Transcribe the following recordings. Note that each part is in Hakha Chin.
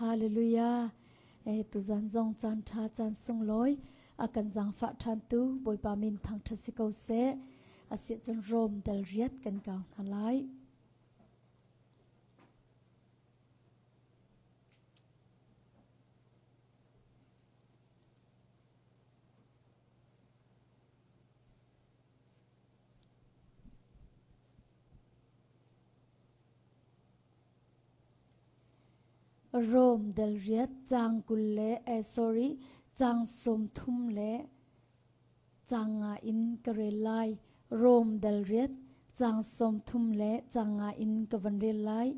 Hallelujah. Eh tuzan zong caan ṭha caan sunglawi a kan zaangfah ṭhantu Bawipa min thangṭhat si ko seh. Asiahcun Rom dal riat kan kau hna lai. Rom dal riat caang 20 le eh sorry caang 30 le caang nga in ka rel lai. Rom dal riat caang 30 le caang nga in ka van rel lai.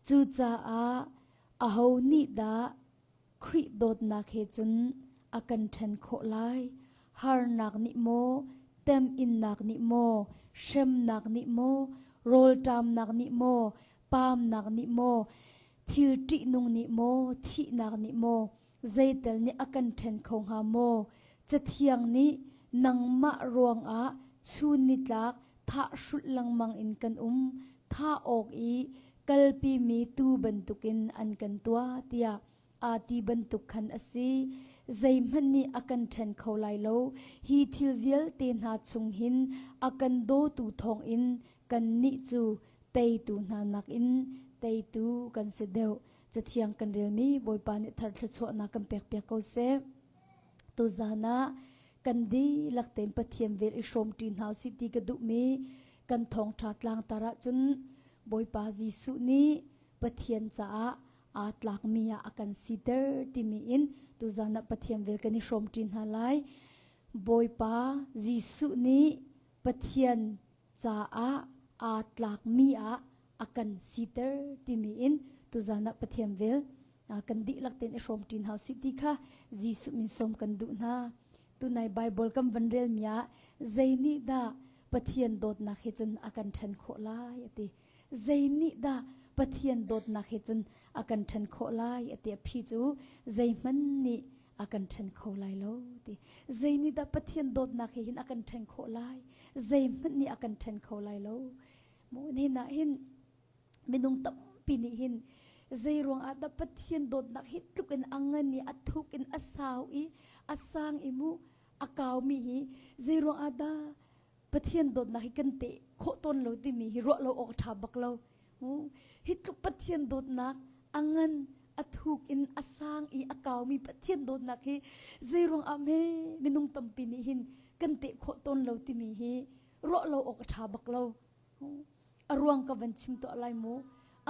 Cucaah aho nih dah Khrih dawtnak he cun a kan ṭhen khawh lai? Harnak nih maw, temhinnak nih maw, hremnak nih maw, rawlṭamnak nih maw, paamnak nih maw, thil ṭihnung nih maw, thihnak nih maw, zeitel nih a kan ṭhen kho hnga maw? Cathiang nih nangmah ruangah chun nitlak thah hrulh lengmang in kan um, thah awk i kalpimi tuu bantukin an kan tuah tiah aa ti bantuk khan a si. Zeihmanh nih a kan ṭhen kho lai lo. Hi thil vialte hna chung hin a kan dawtu thawngin kannih cu teitu hna nakin teitu kan si deuh. Cathiang kan relmi Bawipa nih thar thluachuahnak kan pekpiak ko seh. Tuzan ah kan dihlak tein Pathian vel i hrawmṭi hna usih ti ka duhmi kan thawngṭha tlangtar ahcun Bawipa Jesuh nih Pathian caah aa tlakmi ah a kan siter timi in tuzan ah Pathian vel kan i hrawmṭi hna lai. Bawipa Jesuh nih Pathian caah aa tlakmi ah a kan siter timi in tuzan ah Pathian vel kan dihlak tein i hrawmṭi hna usih ti kha Jesuh min sawm kan duh hna. Tunai Bible kan van relmi ah zei nih dah Pathian dawtnak he cun a kan ṭhen khawh lai a ti. Zei nih dah Pathian dawtnak he cun a kan ṭhen khawh lai a ti. A phi cu zeihmanh nih a kan ṭhen kho lai lo ti. Zei nih dah Pathian dawtnak he hin a kan ṭhen khawh lai? Zeihmanh nih a kan ṭhen kho lai lo. Mu nihin ah hin minung tampi nih hin zei ruangah dah Pathian dawtnak hi tluk in a ngan i a thuk in a sau i a sang i mu a kaumi hi zei ruangah dah Pathian dawtnak hi kan teh khawh tawn lo timi hi ruah lo awk ṭha bak lo. Hi tluk Pathian dawtnak a ngan a thuk in a sang i a kaumi Pathian dawtnak hi zei ruangah hme minung tampi nih hin kan teh khawh tawn lo timi hi ruah lo awk a ṭha bak lo. A ruang ka van chim tuah lai mu.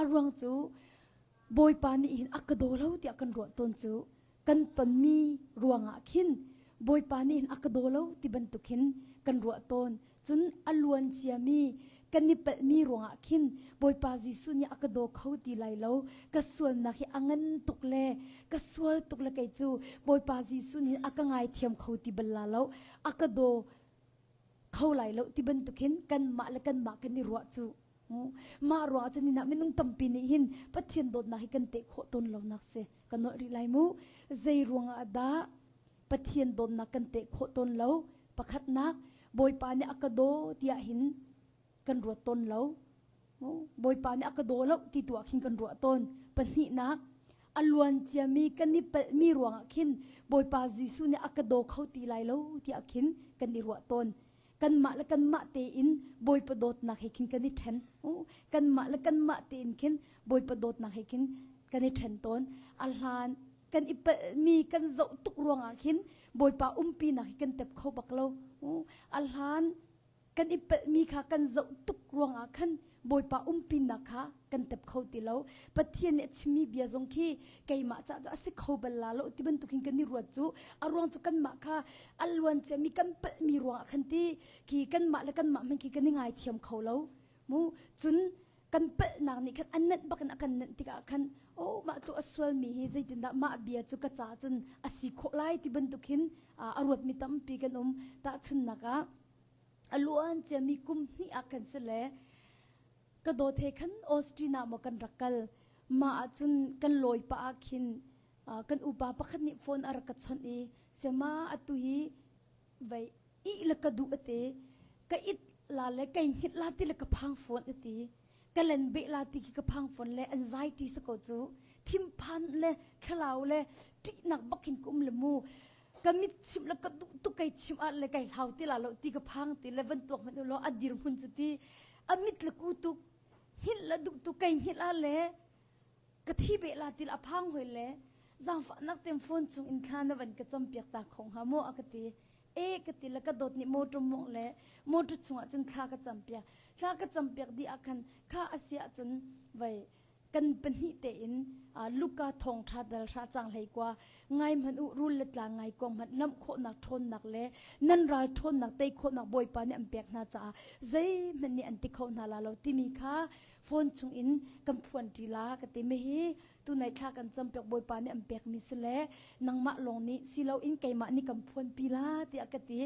A ruang cu Bawipa nih hin a ka daw lo tiah kan ruah tawn cu kan tonmi ruangah khin Bawipa nih hin a ka daw lo ti bantuk hin kan ruah tawn. Cun a luan ciami kan i palhmi ruangah khin Bawipa Jesuh nih a ka daw kho ti lai lo. Ka sualnak hi a ngan tuk le ka sual tuk le kei cu Bawipa Jesuh nih a ka ngaithiam kho ti bal la lo. A ka daw kho lai lo ti bantuk hin kanmah le kanmah kan i ruah cu mah ruah cun ina minung tampi nih hin Pathian dawtnak hi kan teh khawh tawn lo nak si kan nolh rih lai mu zei ruangah dah Pathian dawtnak kan teh khawh tawn lo pakhatnak Bawipa nih a ka daw tiah hin kan ruat tawn lo Bawipa nih a ka daw lo ti tu ah khin kan ruah tawn. Pahnihnak, a luan ciami kan i palhmi ruangah khin Bawipa Jesuh nih a ka daw kho ti lai lo tiah khin kan i ruah tawn. Kanmah le kanmah tein Bawipa dawtnak he khin kan i ṭhen. Kanmah le kanmah tein khin Bawipa dawtnak he khin kan i ṭhen tawn. A hlan kan i palhmi kan zoh tuk ruangah khin Bawipa umpinak hi kan tep kho bak lo. A hlan kan i palhmi kha kan zoh tuk ruangah khan Bawipa umpinak kha kan tep kho ti lo. Pathian nih a chimmi bia zong khi keimah ca cu a si kho bal la lo ti bantuk hin kan i ruat cu a ruang cu kanmah kha a luan ciami kan palhmi ruangah khan ti khi kanmah le kanmah hmanh khi kan i ngaithiam kho lo. Mu cun kan palhnak nih khan a nenh bak in a kan nenh tikah khan oh mah tluk a sualmi hi zeitindah mah bia cu ka ca cun a si khawh lai ti bantuk hin a ruatmi tampi kan um. Tahchunnak ah a luan ciami kum hnih ah khan si le ka dawt he khan Austin ah maw kan rak kal mah ahcun kan lawi pah ah khin kan upa pakhat nih phone a rak ka chawnh i siama atu hi vei ih le ka duh ate ka it la le kai hngilh la ti le ka phang phone ati ka len beh la ti khi ka phang phone le anxiety sa ko cu. Thinphan le thlalau le ṭihnak bak hin ka um le mu. Ka mit chimh le ka duh tuk kai chimh ah le kai hlau ti la lo ti ka phang ti le van tuak hmanh u law a dirhmun cu ti a mit le ku tuk hngilh le duh tuk kai hngilh ah le ka thi beh la ti la a phang hoi le zaangfahnak tem phone chung in thla na van ka cam piak ta kho hnga maw a ka ti e ka ti le ka dawt nih motor mawngh le motor chungah cun thla ka cam piak thla ka cam piak dih ah khan kha a si ahcun vai kan pahnih tein Luka thawngṭha dal hra cang hlei kua ngai hmanh u rul le tlang ngai kuang hmanh lamh khawhnak ṭhawnnak le nan ral ṭhawnnak tei khawhnak Bawipa nih an pek hna caah zeihmanh nih an ti kho hna la lo timi kha phone chung in kan phuan ṭi la ka ti mi hi tunai thla kan campiak Bawipa nih an pekmi si le nangmah lawng nih si loin keimah nih kan phuanpi la tiah ka ti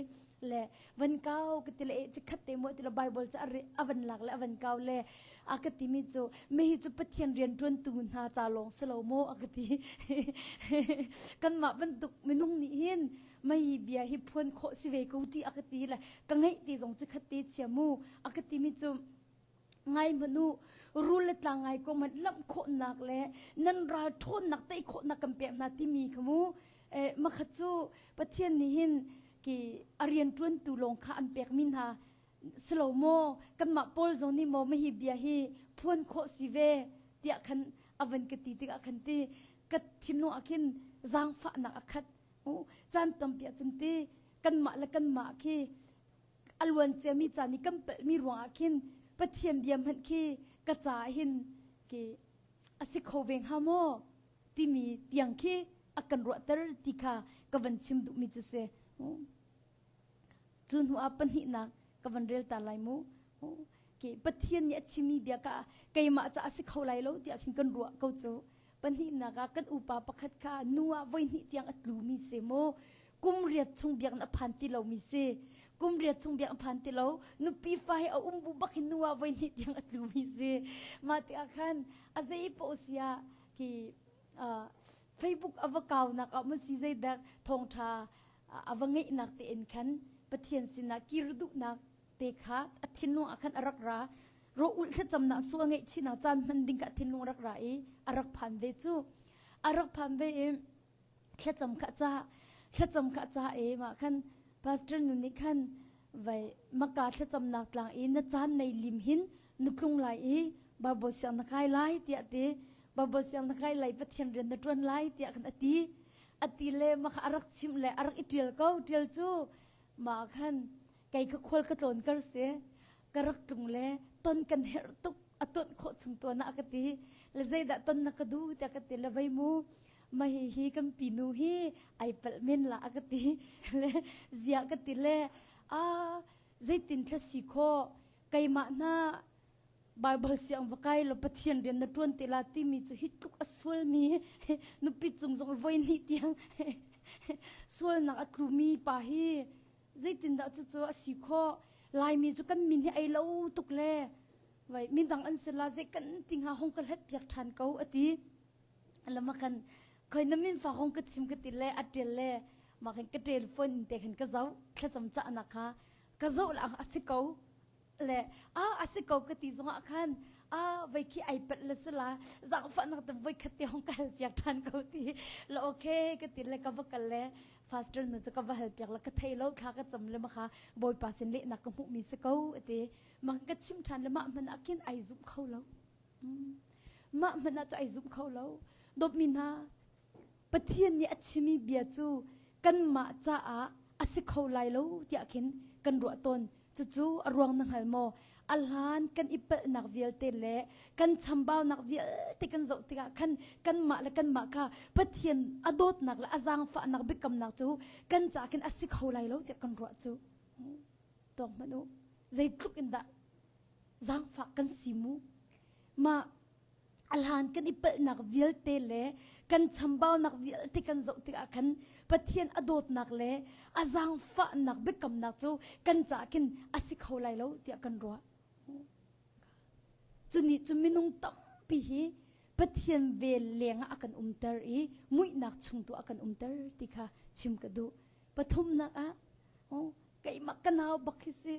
le van kau ka ti le eh chikhat te mo ti le Bible cu a van lak le a van kau le a ka ti mi cu mi hi cu Pathian rian ṭuantu hna ca lawng si lo maw a ka ti kanmah bantuk minung nih hin mei bia hi phuan khawh si ve ko ti a ka ti le ka ngeih te zong chikhat te chia mu a ka ti mi cu ngai hmanh u rul le tlang ngai ko man lamh khawhnak le nan ral ṭhawnnak tei khawhnak kan pek hna timi kha mu eh makhat cu Pathian nih hin ki a rian ṭuantu lawng kha an pek mi hna silo maw kanmah Paul zong nih maw mahi bia hi phuan khawh si ve tiah khan a van ka ti tikah khan ti ka thinlung ah khin zaangfahnak a khat caan tampi ah cun ti kanmah le kanmah khi a luan ciami caan i kan palhmi ruangah khin Pathian bia hmanh khi ka caah hin ki a si kho ve hnga maw timi tiang khi a kan ruahter ti kha ka van chim duhmi cu si. Cu hnu ah pahnihnak ka van rel ta lai mu. Ki Pathian nih a chimmi bia ka keimah ca a si kho lai lo tiah khin kan ruah ko cu. Pahnihnak ah kan upa pakhat kha nu ah voihnih tiang a tlumi si mu. Kum riat chung biakinn a phan ti lomi si. Kum riat chung biakinn a phan ti lo. Nupi fa he a um bu bak hin nu ah voihnih tiang a tlumi si. Mah tikah khan a zei paoh si ah ki uh, Facebook a va kaunak ah mun si zeidak thawngṭha a va ngeihnak tein khan Pathian sinah kir duhnak te kha a thinlung ah khan a rak ra ro ulh thlacamnak sual ngaihchihnak caan hman ding kha a thinlung rak ra i a rak phan ve cu a rak phan ve i thlacam kha ca thlacam kha ca e mah khan pastor nu nih khan vai maka thlacamnak tlang i na caan nei lim hin nu tlung lai i Bible siang na kai lai tiah ti Bible siang na kai lai Pathian rian na ṭuan lai tiah khan a ti a ti le maka a rak chimh le a rak i ṭial ko ṭial cu mah khan kei kha khual ka tlawn kar si ka rak tlung le ton kan herh tuk a ton khawh chung tuan ah ka ti le zeidah ton na ka duh tiah ka ti le vei mu ma hi hi kan pinu hi ai palh men la a ka ti le zia ka ti le a zeitin thla si khawh keimah hna Bible siang va kai lo Pathian rian na ṭuan te la timi cu hi tluk a sualmi nupi cung zong voi hnih tiang sualnak a tlumi pa hi zeitindah cucu a si khawh Laimi cu kan min hi ei lo tuk le vai mindang an si la zei kan ti hnga hong ka hlet piak ṭhan ko a ti lama khan khoi na min fa hong ka chim ka ti le a ṭial le ma khan ka ṭel phone te khan ka zoh thlacam cahnak kha ka zoh la a si ko le a a si ko ka ti zongah khan a voi khi ai palh le sila zaangfahnak te voi khat te hong ka hal piak ṭhan ko ti la okay ka ti le ka va kal le pastor nu cu ka va hal piak la ka thei lo thla ka cam le ma kha bawipa sin lehnak ka hmuhmi si ko ati ma ka chim ṭhan le mah hmanh ah khin ai zum kho lo mah hmanh ah cu ai zum kho lo dawtmi hna Pathian nih a chimmi bia cu kanmah caah a si kho lai lo tiah khin kan ruah tawn. Cucu a ruang na hngal maw? A hlan kan i palhnak vialte le kan chambaunak vialte kan zoh tikah khan kanmah le kanmah kha Pathian a dawtnak le a zaangfahnak biakamnak cu kan caah khin a si kho lai lo tiah kan ruah cu. Tuak hmanh u. Zeitluk in dah zaangfah kan si mu. Mah a hlan kan i palhnak vialte le kan chambaunak vialte kan zoh tikah khan Pathian a dawtnak le a zaangfahnak biakamnak cu kan caah khin a si kho lai lo tiah kan ruah. Cu nih cu minung tampi hi Pathian vel lengah a kan umter i muihnak chung tu a kan umter ti kha chim ka duh. Pathumnak ah oh, keimah ka nau bak hi si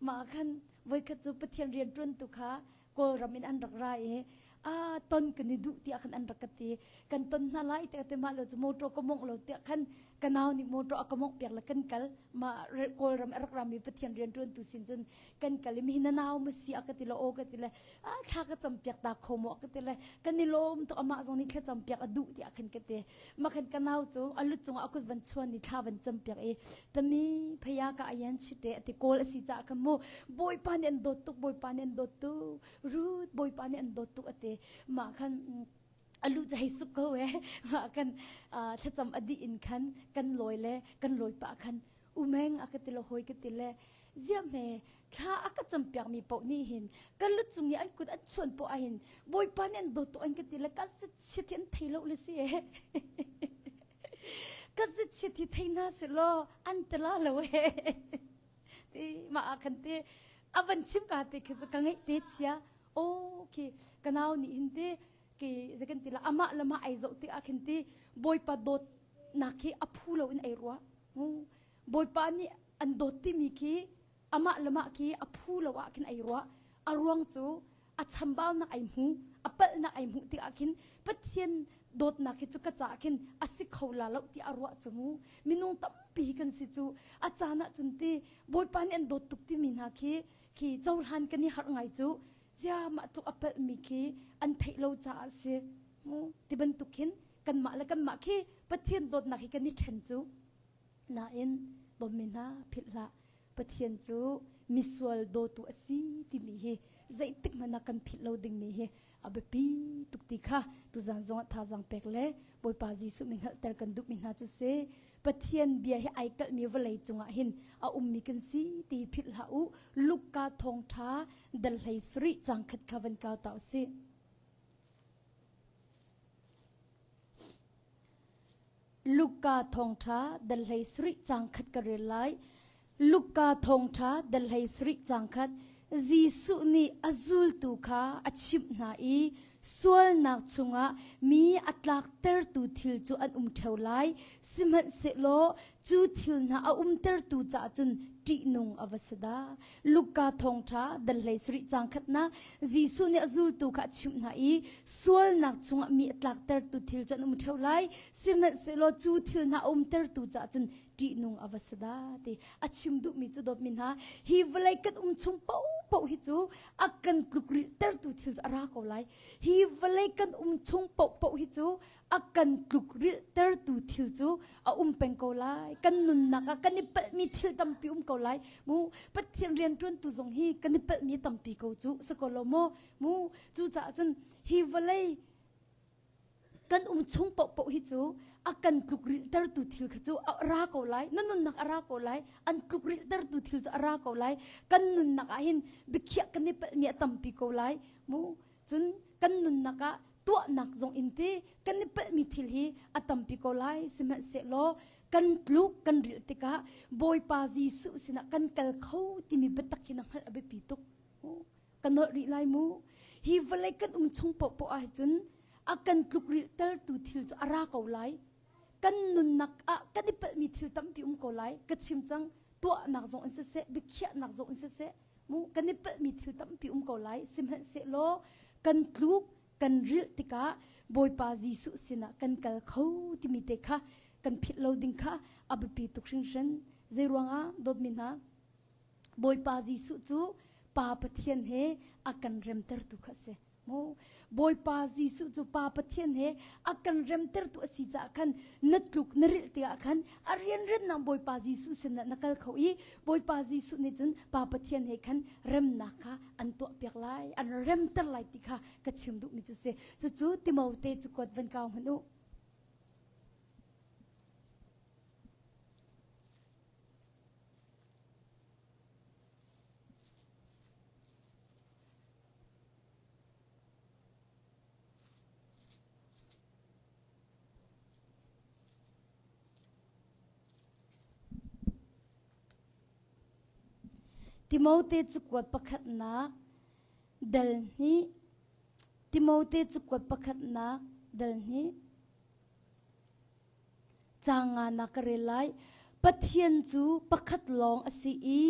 mah khan voikhat cu Pathian rian ṭuantu kha Kawlram in an rak ra i. A ton kan i duh tiah khan an rak ka ti. Kan ton hna lai tiah te mah lo cu motor ka mongh lo tiah khan ka nau nih motor a ka mongh piak le kan kal. Ma Kawlram a rak rami Pathian rianṭuan tu sin cun kan kal i mihi na nau ma si a ka ti le aw ka ti le a thla ka cam piak ta kho maw ka ti le kan i lawm tuk amah zong nih thlacam piak a duh tiah khan ka ti. Ma khan ka nau cu a lu cungah a kut van chuan i thla van cam piak i tami phaya ka ayan chite ati kawl a si caah khan mu Bawipa nih an dawt tuk Bawipa nih an dawt tuk Ruth Bawipa nih an dawt tuk ati mah khan alu cu hei suk ko e mah kan thlacam a dih in khan kan lawi le kan lawi pah khan umeng a ka ti le hoi ka ti le ziah hme thla a ka campiak mi paoh nih hin ka lu cung i an kut an chuan poh ah hin Bawipa nih an dawt tuk an ka ti le ka chiat hi an thei lo le si e ka chiat hi thei hna seh law an ti la lo e ti mah ah khan te a van chim ka te khi cu ka ngeih te chia okay ka nau nih hin te ke zei kan ti la amah le mah ai zoh tik ah khin ti Bawipa dawt nak khi a phu lo in ai ruah Bawipa nih an dawt timi khi amah le mah khi a phu lo ah khin ai ruah a ruang cu a chambaunak ai hmu a palhnak ai hmuh tikah khin Pathian dawtnak hi cu ka caah khin a si kho la lo ti a ruah cu mu minung tampi kan si cu a caan ah cun ti Bawipa nih an dawt tuk timi hna khi khi cohlan kan i harh ngai cu cia mah tluk a palhmi khi an theih lo caah a si mu ti bantuk khin kanmah le kanmah khi Pathian dawtnak hi kan i ṭhen cu nain dawtmi hna philh hlah Pathian cu misual dawtu a si timi hi zeitik hmanh ah kan philh lo dingmi hi a biapi tuk ti kha tuzan zongah thazaang pek le Bawipa Jesuh min hngalhter kan duhmi hna cu si Pathian bia hi ai kalhmi vawlei cungah hin a ummi kan si ti philh hlah u Luka thawngṭha dal hlei sarih cang khat kha van kau ta usih. Luka thawngṭha dal hlei sarih cang khat ka rel lai. Luka thawngṭha dal hlei sarih cang khat Jesuh nih a zultu kha a chimh hna i sualnak chungah mi a tlaktertu thil cu an um ṭheo lai. Sihmanhsehlaw cu thil hna a umtertu caah cun ṭihnung a va si dah. Luka thawngṭha dal hlei sarih cang khatnak Jesuh nih a zultu kha a chimh hna i sualnak chungah mi a tlaktertu thil cu an um ṭheo lai. Sihmanhsehlaw cu thil hna a umtertu caah cun ṭihnung a va si dah ti a chim duhmi cu dawtmi hna hi vawlei kan um chung paohpaoh hi cu a kan tlukrilhtertu thil cu a ra ko lai. Hi vawlei kan um chung paohpaoh hi cu a kan tlukrilhtertu thil cu a um peng ko lai kan nunnak ah kan i palhmi thil tampi um ko lai mu Pathian rianṭuantu zong hi kan i palhmi tampi ko cu si ko lo maw mu cucaah cun hi vawlei kan um chung paohpaoh hi cu a kan tlukrilhtertu thil kha cu a ra ko lai na nunnak a ra ko lai an tlukrilhtertu thil cu a ra ko lai kan nunnak ah hin biakhiah kan i palhmi a tampi ko lai mu Cun kan nunnak ah tuahnak zong in ti kan i palhmi thil hi a tampi ko lai sihmanhsehlaw kan tluk kan rilh tikah Bawipa Jesuh sinah kan kal kho timi biatak hi na hngalh a biapi tuk. Ka nolh rih lai mu. Hi vawlei kan um chung paohpaoh ahcun a kan tluk rilhtertu thil cu a ra ko lai. Kan nunnak ah kan i palhmi thil tampi um ko lai. Ka chim cang tuahnak zong in siseh, biakhiahnak zong in siseh, mu kan i palhmi thil tampi um ko lai sihmanhsehlaw kan tluk kan rilh tikah Bawipa Jesuh sinah kan kal kho timi te kha kan philh lo ding kha a biapi tuk hringhran zei ruangah dawtmi hna Bawipa Jesuh cu Pa Pathian he a kan remtertu kha a si Mu Bawipa Jesuh cu Pa Pathian he a kan remtertu a si caah khan na tluk na rilh tikah khan a rianrennak Bawipa Jesuh sinah na kal kho i Bawipa Jesuh nih cun Pa Pathian he khan remnak kha an tuahpiak lai an remter lai ti kha ka chim duhmi cu si cucu Timote cu kuat van kau hmanh u Timote cakuat pakhatnak dal hnih Timote cakuat pakhatnak dal hnih Caang nga na ka rel lai. Pathian cu pakhat lawng a si i.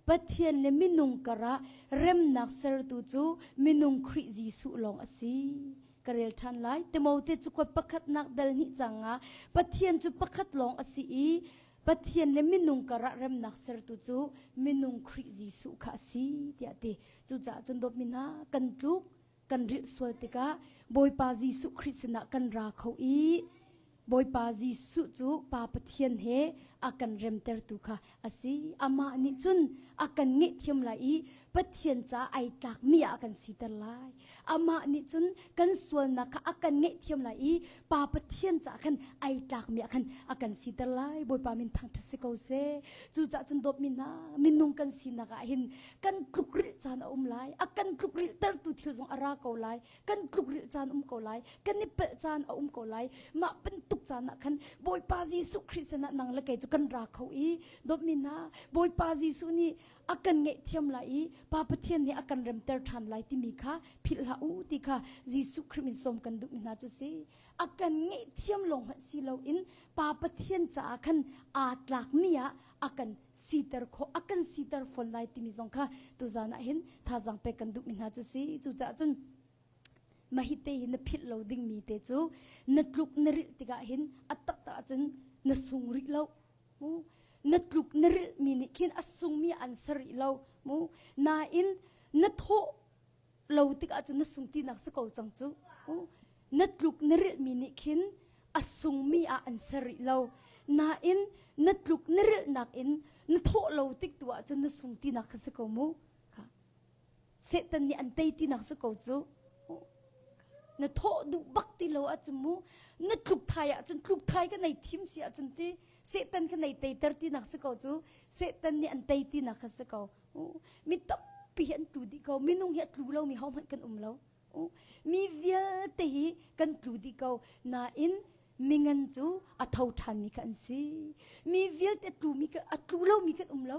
Pathian le minung karah remnak sertu cu minung Khrih Jesuh lawng a si. Ka rel ṭhan lai. Timote cu kuat pakhatnak dal hnih cang ah Pathian cu pakhat lawng a si i Pathian le minung karah remnak sertu cu minung Khrih Jesuh kha a si tiah a ti. Cucaah cun dawtmi hna kan tluk kan rilh sual tikah Bawipa Jesuh Khrih sinah kan ra kho i Bawipa Jesuh cu Pa Pathian he a kan remtertu kha a si. Amah nih cun a kan ngaihthiam lai i Pathian caah ai tlakmi ah a kan siter lai. Amah nih cun kan sualnak kha a kan ngaihthiam lai i Pa Pathian caah khan ai tlakmi ah khan a kan siter lai. Bawipa min thangṭhat si ko seh. Cucaah cun dawtmi hna, minung kan sinak ah hin kan tlukrilh caan a um lai. A kan tlukrilhtertu thil zong a ra ko lai. Kan tlukrilh caan um ko lai. Kan i pelh caan a um ko lai. Mah bantuk caan ah khan Bawipa Jesuh Khrih sinah nang le kei cu kan ra kho i dawtmi hna, Bawipa Jesuh nih a kan ngaihthiam lai i Pa Pathian nih a kan remter ṭhan lai timi kha philh hlah u ti kha Jesuh Khrih min sawm kan duhmi hna cu si. A kan ngaihthiam lawng hmanh si loin Pa Pathian caah khan aa tlakmi ah a kan siter khawh a kan siter fawn lai timi zong kha tuzan ah hin thazaang pek kan duhmi hna cu si. Cucaah cun mahi te hi na philh lo dingmi te cu na tluk na rilh tikah hin a taktak ahcun na sung rih lo. Mu na tluk na rilhmi nih khin a sungmi an ser rih lo. Mu nain na thawh lo tikah cun na sung tinak si ko cang cu. Na tluk na rilhmi nih khin a sungmi ah an ser rih lo. Nain na tluk na rilhnak in na thawh lo tik tu ahcun na sung tinak kha si ko mu. Satan nih an tei tinak si ko cu. Na thawh duh bak ti lo ahcun mu na tluk thai ahcun tluk thai ka nei thim si ahcun ti Satan ka nei teiter tinak si ko cu. Satan nih an tei tinak kha si ko. Mi tampi hi an tlu dih ko. Minung hi a tlu lomi hohmanh kan um lo. Mi vialte hi kan tlu dih ko. Nain mingan cu a tho ṭhanmi kha an si. Mi vialte tlumi a tlu lomi kan um lo.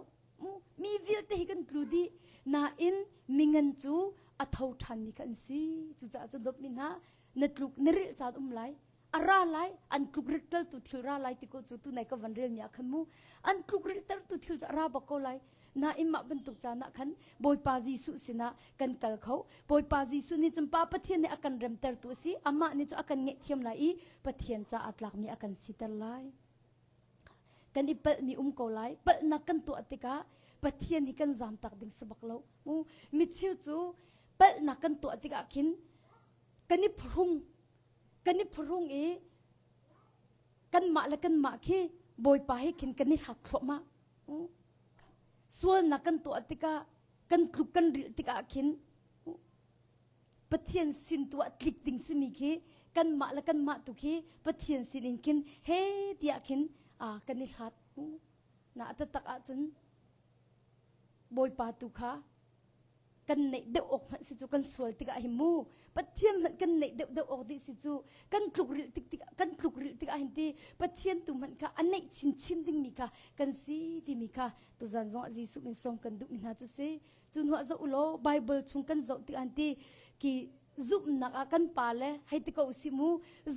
Mi vialte hi kan tlu dih. Nain mingan cu a tho ṭhanmi kha an si. Cucaah cun dawtmi hna, na tluk na rilh caan um lai. A ra lai an tlukrilhtertu thil ra lai ti ko cu tunai ka van relmi ah khan mu an tlukrilhtertu thil cu a ra bak ko lai nain mah bantuk caan ah khan Bawipa Jesuh sinah kan kal kho Bawipa Jesuh nih cun Pa Pathian nih a kan remtertu a si amah nih cu a kan ngaihthiam lai i Pathian caah tlakmi a kan siter lai kan i palhmi um ko lai palhnak kan tuah tikah Pathian hi kan zam tak ding si bak lo mu micheu cu palhnak kan tuah tikah khin kan i phrung kan i phuhrung i kanmah le kanmah khi Bawipa he khin kan i hlat thluahmah. Sualnak kan tuah tikah kan tluk kan rilh tikah khin Pathian sin tu ah tlik ding simi khi kanmah le kanmah tu khi Pathian sin in khin he tiah khin kan i hlat. Na taktak ahcun Bawipa tu kha kan neih deuh awk hmanh si cu kan sual tikah hin mu Pathian hmanh kan neih deuh deuh awk dih si cu kan tluk rilh tik tik kan tluk rilh tikah hin ti Pathian tu hmanh kha a neih chinchin dingmi kha kan si timi kha tuzan zong ah Jesuh min sawm kan duhmi hna cu si cu hnuah zoh ulaw Bible chung kan zoh tik an ti ki zumhnak ah kan pa le hei ti ko si mu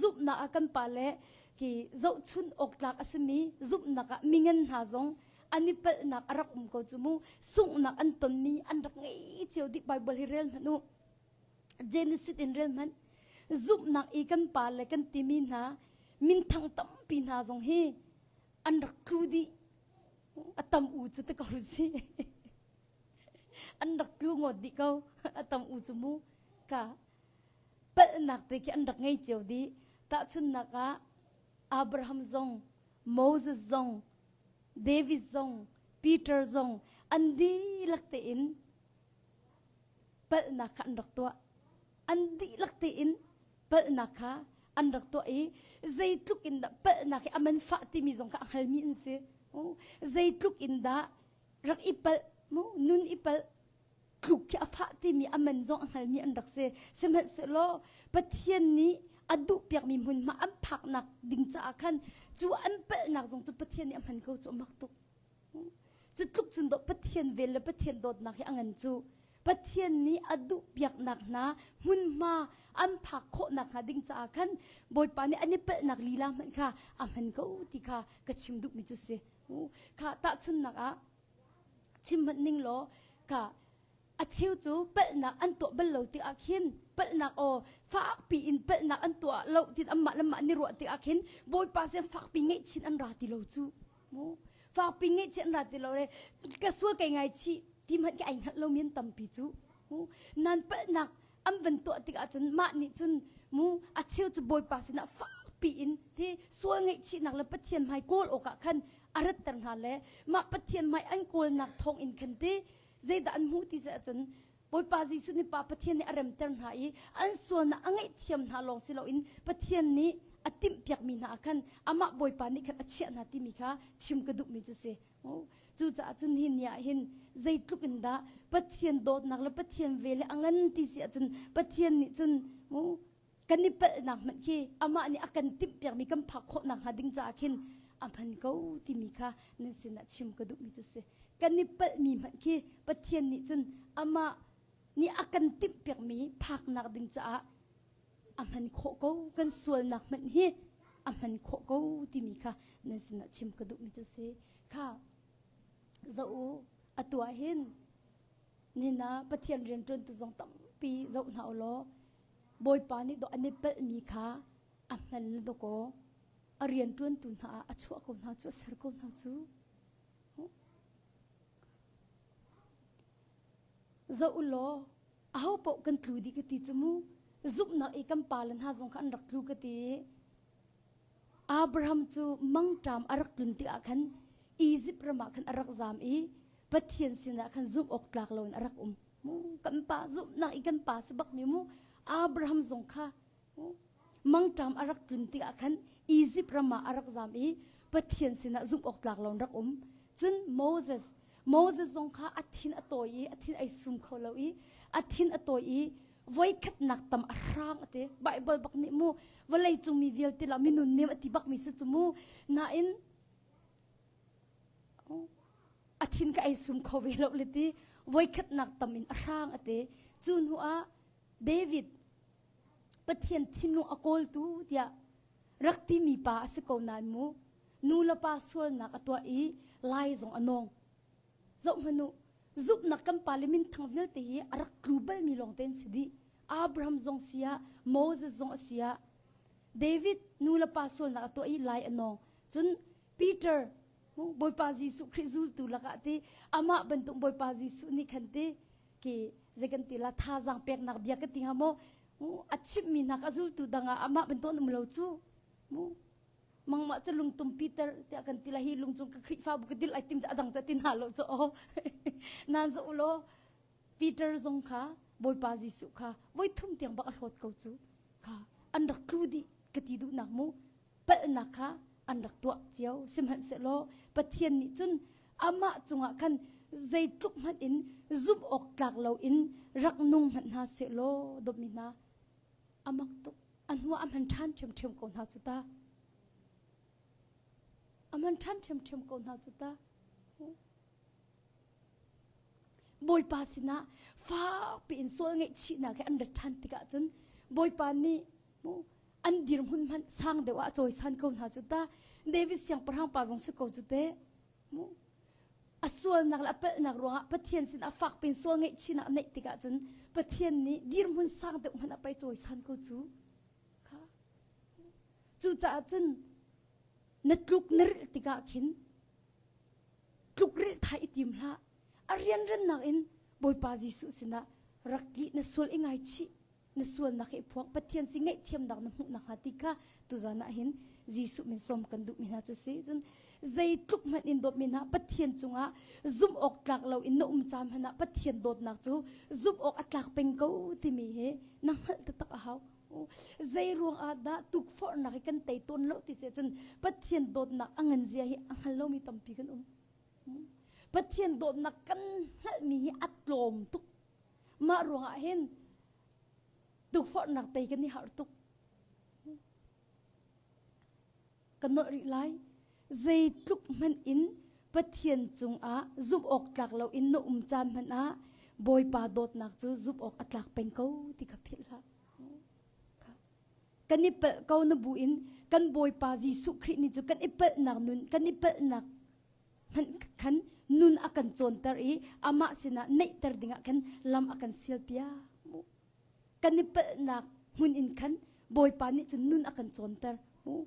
zumhnak ah kan pa le ki zohchun awk tlak a simi zumhnak ah mingan hna zong an i palhnak a rak um ko cu mu sunghnak an tonmi an rak ngei cio dih Bible hi rel hmanh u Genesis in rel hmanh zumhnak i kan pa le kan timi hna minthang tampi hna zong hi an rak tlu dih a tam u cu te ko si an rak tlu ngawt dih ko a tam u cu mu ka palhnak te khi an rak ngei cio dih tahchunnak ah Abraham zong Moses zong David zong Peter zong an dihlak tein palhnak kha an rak tuah. An dihlak tein palhnak kha an rak tuah i zeitluk in dah palhnak hi a man fah timi zong kha a hngalmi an si. Zeitluk in dah rak i palh mu nun i palh tluk khi a fah timi a man zong a hngalmi an rak si. Sihmanhsehlaw Pathian nih a duhpiakmi hmunhma an phaknak ding caah khan cu an palhnak zong cu Pathian nih a hman ko cu a mak tuk. Cu tluk cun dawh Pathian vel le Pathian dawtnak hi a ngan cu. Pathian nih a duhpiaknak hna hmunhma an phak khawhnak hnga ding caah khan Bawipa nih an i palhnak lila hmanh kha a hman ko ti kha ka chim duhmi cu si. Kha tahchunnak ah. Chim hmanh ning law ka a cheu cu palhnak an tuah bal lo tikah khin palhnak aw fakpi in palhnak an tuah lo tin anmah le mah ni ruah tikah khin Bawipa sin fakpi ngaihchin an ra ti lo cu mu fakpi ngaihchin an ra ti lo le ka sual kai ngai chih ti hmanh khi ai hngalh lomi an tampi cu mu nan palhnak an van tuah tikah cun mah nih cun mu a cheu cu Bawipa sinah fakpi in ti sual ngaihchihnak le Pathian hmai kawl awkah khan a ratter hna le mah Pathian hmai an kawlnak thawng in khan ti zeidah an hmuh ti ahcun Bawipa Jesuh nih Pa Pathian nih a remter hna i an sualnak a ngaihthiam hna lawng si loin Pathian nih a timhpiakmi hna ah khan amah Bawipa nih khan a chiah hna timi kha chim ka duhmi cu si. Cucaah cun hi ni ah hin zeitluk in dah Pathian dawtnak le Pathian vel hi a ngan ti si ahcun Pathian nih cun kan i palhnak hmanh khi amah nih a kan timhpiakmi kan phak khawh nakhnga ding caah khin a hman ko timi kha nan sinah chim ka duhmi cu si. Kan i palhmi hmanh khi Pathian nih cun amah nih a kan timhpiakmi phaknak ding caah a hman khawh ko kan sualnak hmanh hi a hman khawh ko timi kha nan sinah chim ka duhmi cu si. Kha zoh u atu ah hin nina Pathian rianṭuantu zong tampi zoh hna u law Bawipa nih dawh an i palhmi kha a hman le dawkaw a rianṭuantu hna ah a chuah ko hna cu a ser ko hna cu. Zoh u law aho paoh kan tlu dih ka ti cu mu zumhnak i kan pale hna zong kha an rak tlu ka ti Abraham cu mangṭam a rak tlun tikah khan Izipt ram ah khan a rak zam i Pathian sinah khan zumh awk tlak loin a rak um. Mu kan pa zumhnak i kan pa si bak mi mu Abraham zong kha mangṭam a rak tlun tikah khan Izipt ram ah a rak zam i Pathian sinah zumh awk tlak loin rak um. Cun Moses Moses zong kha a thin a tawi i a thin ai sum kho lo i a thin a tawi i voikhatnak tam a hrang a ti Bible bak nih mu vawlei cung mi vialte la minun nem a ti bak mi si cu mu nain a thin ka ei sum kho ve lo le ti voikhatnak tam in a hrang a ti cu hnu ah David Pathian thinlung a kawltu tiah rak timi pa a si ko nain mu nu le pa sualnak a tuah i lai zong a nawng zoh hmanh u zumhnak kan pa le minthang vialte hi a rak tlu balmi lawng te an si dih Abraham zong si ah Moses zong a si ah David nu le pa sualnak a tuah i lai a nawng cun Peter Bawipa Jesuh Khrih zultu lakah ti amah bantuk Bawipa Jesuh nih khan ti ki zei kan ti la thazaang peknak bia ka ti hnga maw a chimhmi hna kha zultu dang ah amah bantuk an um lo cu mu mangmah cu lungtum Peter tiah kan ti la hi lungcung ka Khrihfabu ka dil ai tim adang ca tin ha lo cu aw nan zo law Peter zong kha Bawipa Jesuh kha voi thum tiang bak a hlawt ko cu kha an rak tlu dih ka ti duhnak mu palhnak kha an rak tuah cio sihmanhsehlaw Pathian nih cun amah cungah khan zeitluk hmanh in zumh awk tlak loin rak nung hmanh hna sehlaw dawtmi hna a mak tuk a hnuah a hman ṭhan ṭhiamṭhiam ko hna cu ta a hman ṭhan ṭhiamṭhiam ko hna cu ta Bawipa sinah fakpi in sual ngaihchihnak he an rat ṭhan tikah cun Bawipa nih an dirhmun hmanh sang deuh ah a cawisan ko hna cu ta David siangpahrang pa zong si ko cu te a sualnak le a palhnak ruangah Pathian sin ah fak pin sual ngaihchihnak a neih tikah cun Pathian nih dirhmun sang deuh hmanh ah pei cawisan ko cu kha cucaah cun na tluk na rilh tikah khin tluk rilh thai i tim hlah a rianrannak in Bawipa Jesuh sinah rak tli na sual i ngaichih na sualnak hi phuang Pathian si ngaihthiamnak na hmuh nakhnga ti kha tuzan ah hin Jesuh min sawm kan duhmi hna cu si cun zeitluk hmanh in dawtmi hna Pathian cungah zumh awk tlak lo in na um caan hmanh ah Pathian dawtnak cu zumh awk a tlak peng ko timi hi na hngalh taktak a hau zei ruang ah dah tukforhnak hi kan tei tawn lo ti si cun Pathian dawtnak a ngan zia hi a hngal lomi tampi kan um Pathian dawtnak kan hngalhmi hi a tlawm tuk Mah ruangah hin tukforhnak tei kan i harh tuk. Ka nolh rih lai. Zeitluk hmanh in Pathian cungah zumh awk tlak loin na um caan hmanh ah Bawipa dawtnak cu zumh awk a tlak peng ko ti kha philh hlah. Kan i palh ko na bu in kan Bawipa Jesuh Khrih nih cu kan i palhnak nun, kan i palhnak hmanh khan nun a kan cawnter i amah sinah neihter dingah khan lam a kan sialpiak mu. Kan i palhnak hmun in khan Bawipa nih cun nun a kan cawnter mu.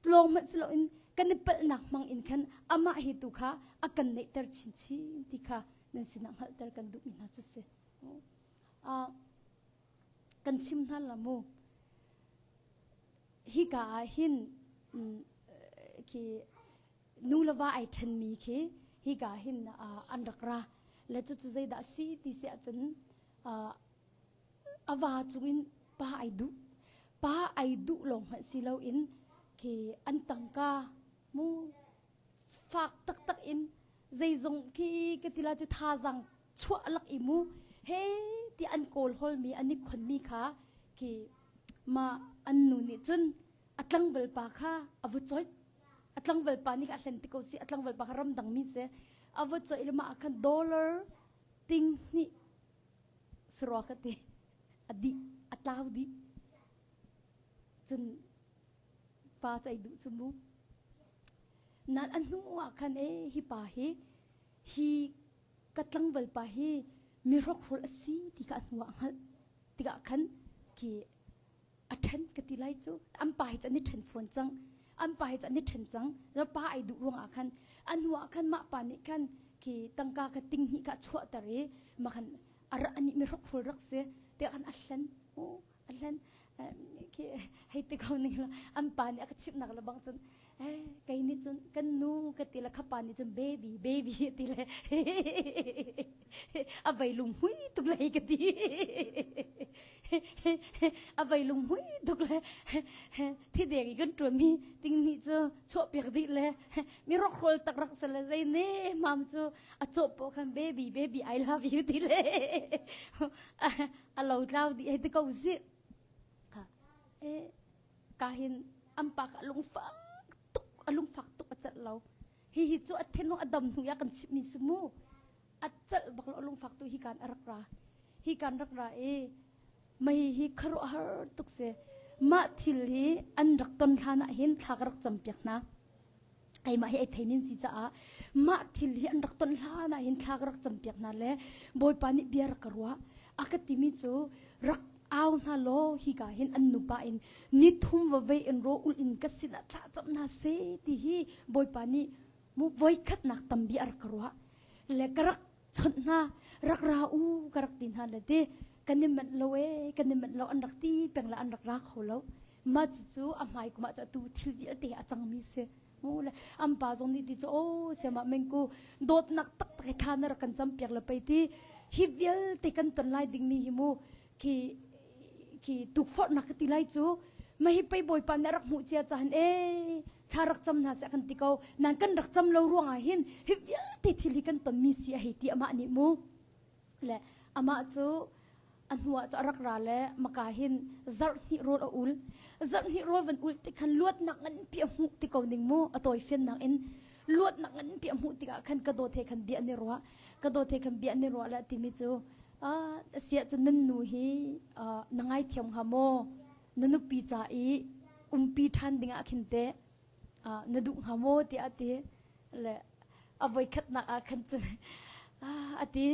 Tlawng hmanh si loin kan i palhnak hmang in khan amah hi tu kha a kan neihter chinchin ti kha nan sinah hngalhter kan duhmi hna cu si. Uh, kan chim hna la mu. Hika ah hin khi nu le va ai ṭhenmi khi hika hin an rak ra. Le cucu zeidah si ti si ahcun a va cungin pa ai duh. Pa ai duh lawng hmanh si loin khi an tangka mu fak taktak in zeizong khi ka ti la cu thazaang chuah lak i mu he ti an kawl holmi an i khonmi kha khi ma an nu nih cun a tlangval pa kha a va coih a tlangval pa nih a hlen ti ko si a tlangval pa kha ramdang mi si a va coih le mah khan dollar ting hnih sarua ka ti a dih a tlau dih cun pa cai duh cu mu nan a hnu ah khan e hi pa hi hi ka tlangval pa hi mi hrokhrol a si ti kha a hnu ah hngalh tikah khan khi a ṭhen ka ti lai cu an pa hi cu an i ṭhen fawn cang an pa hi cu an i ṭhen cang lo pa ai duh ruangah khan a hnu ah khan mah pa nih khan khi tangka kha ting hnih kha chuahter i ma khan a ra ani mi hrokhrol rak si tiah khan a hlen a hlen khi hei ti ko ning la an pa nih a ka chimhnak le bang cun eh kei nih cun kan nu ka ti le kha pa nih cun baby baby ti le a vei lung hui tuk lei ka ti a vei lung hui tuk le thi deng i kan ṭuan mi ting nih cu chuah piak dih le mi rokrol tak rak se le zei ne mam cu a cawh po khan baby baby I love you ti le a lo tlau dih hei ti ko si eh ka hin an pa kha a lungfak tuk a lungfak tuk a celh lo hihi cu a thinlung a dam hnu ya kan chimmi si mu a celh bak lo a lungfak tu hi kan a rak ra hi kan rak ra i mei hi khuaruahhar tuk si mah thil hi an rak ton hlan ah hin thla ka rak cam piak hna keimah hi ai theimin si caah mah thil hi an rak ton hlan ah hin thla ka rak campiak hna le Bawipa nih bia rak ka ruah a ka timi cu rak au hna law hika hin an nupa in ni thum va vei in ro ul in ka sinah thla cam hna se ti hi Bawipa nih mu voikhatnak tam bia a rak ka ruah le ka rak chawnh hna rak ra u ka rak ti hna le ti kan i manh lo e kan i manh lo an rak ti peng le an rak ra kho lo mah cucu a hmai kum ah cu atu thil vialte a cangmi si mu le an pa zong nih ti cu o siama mengku dawtnak taktak he kha na rak kan campiak le pei ti hi vialte kan ton lai dingmi hi mu khi khi tukforhnak ka ti lai cu ma hi pei bawipa nih a rak hmuh cia cahan e thla rak cam hna seh kan ti ko nan kan rak cam lo ruangah hin hi vialte thil hi kan tonmi si a hei ti amah nih mu le amah cu a hnuah cu a rak ra le maka hin zarh hnih rawl a ul zarh hnih rawl van ul ti khan luatnak nganpi a hmuh ti ko ning mu a tawi fiannak in luatnak nganpi a hmuh tikah khan ka dawt he khan bia an i ruah ka dawt he khan bia an i ruah le timi cu asiah cun nan nu hi na ngaithiam hnga maw na nupi ca i umpi ṭhan dingah khin teh na duh hnga maw tiah a ti le a voikhatnak ah khan cun a ti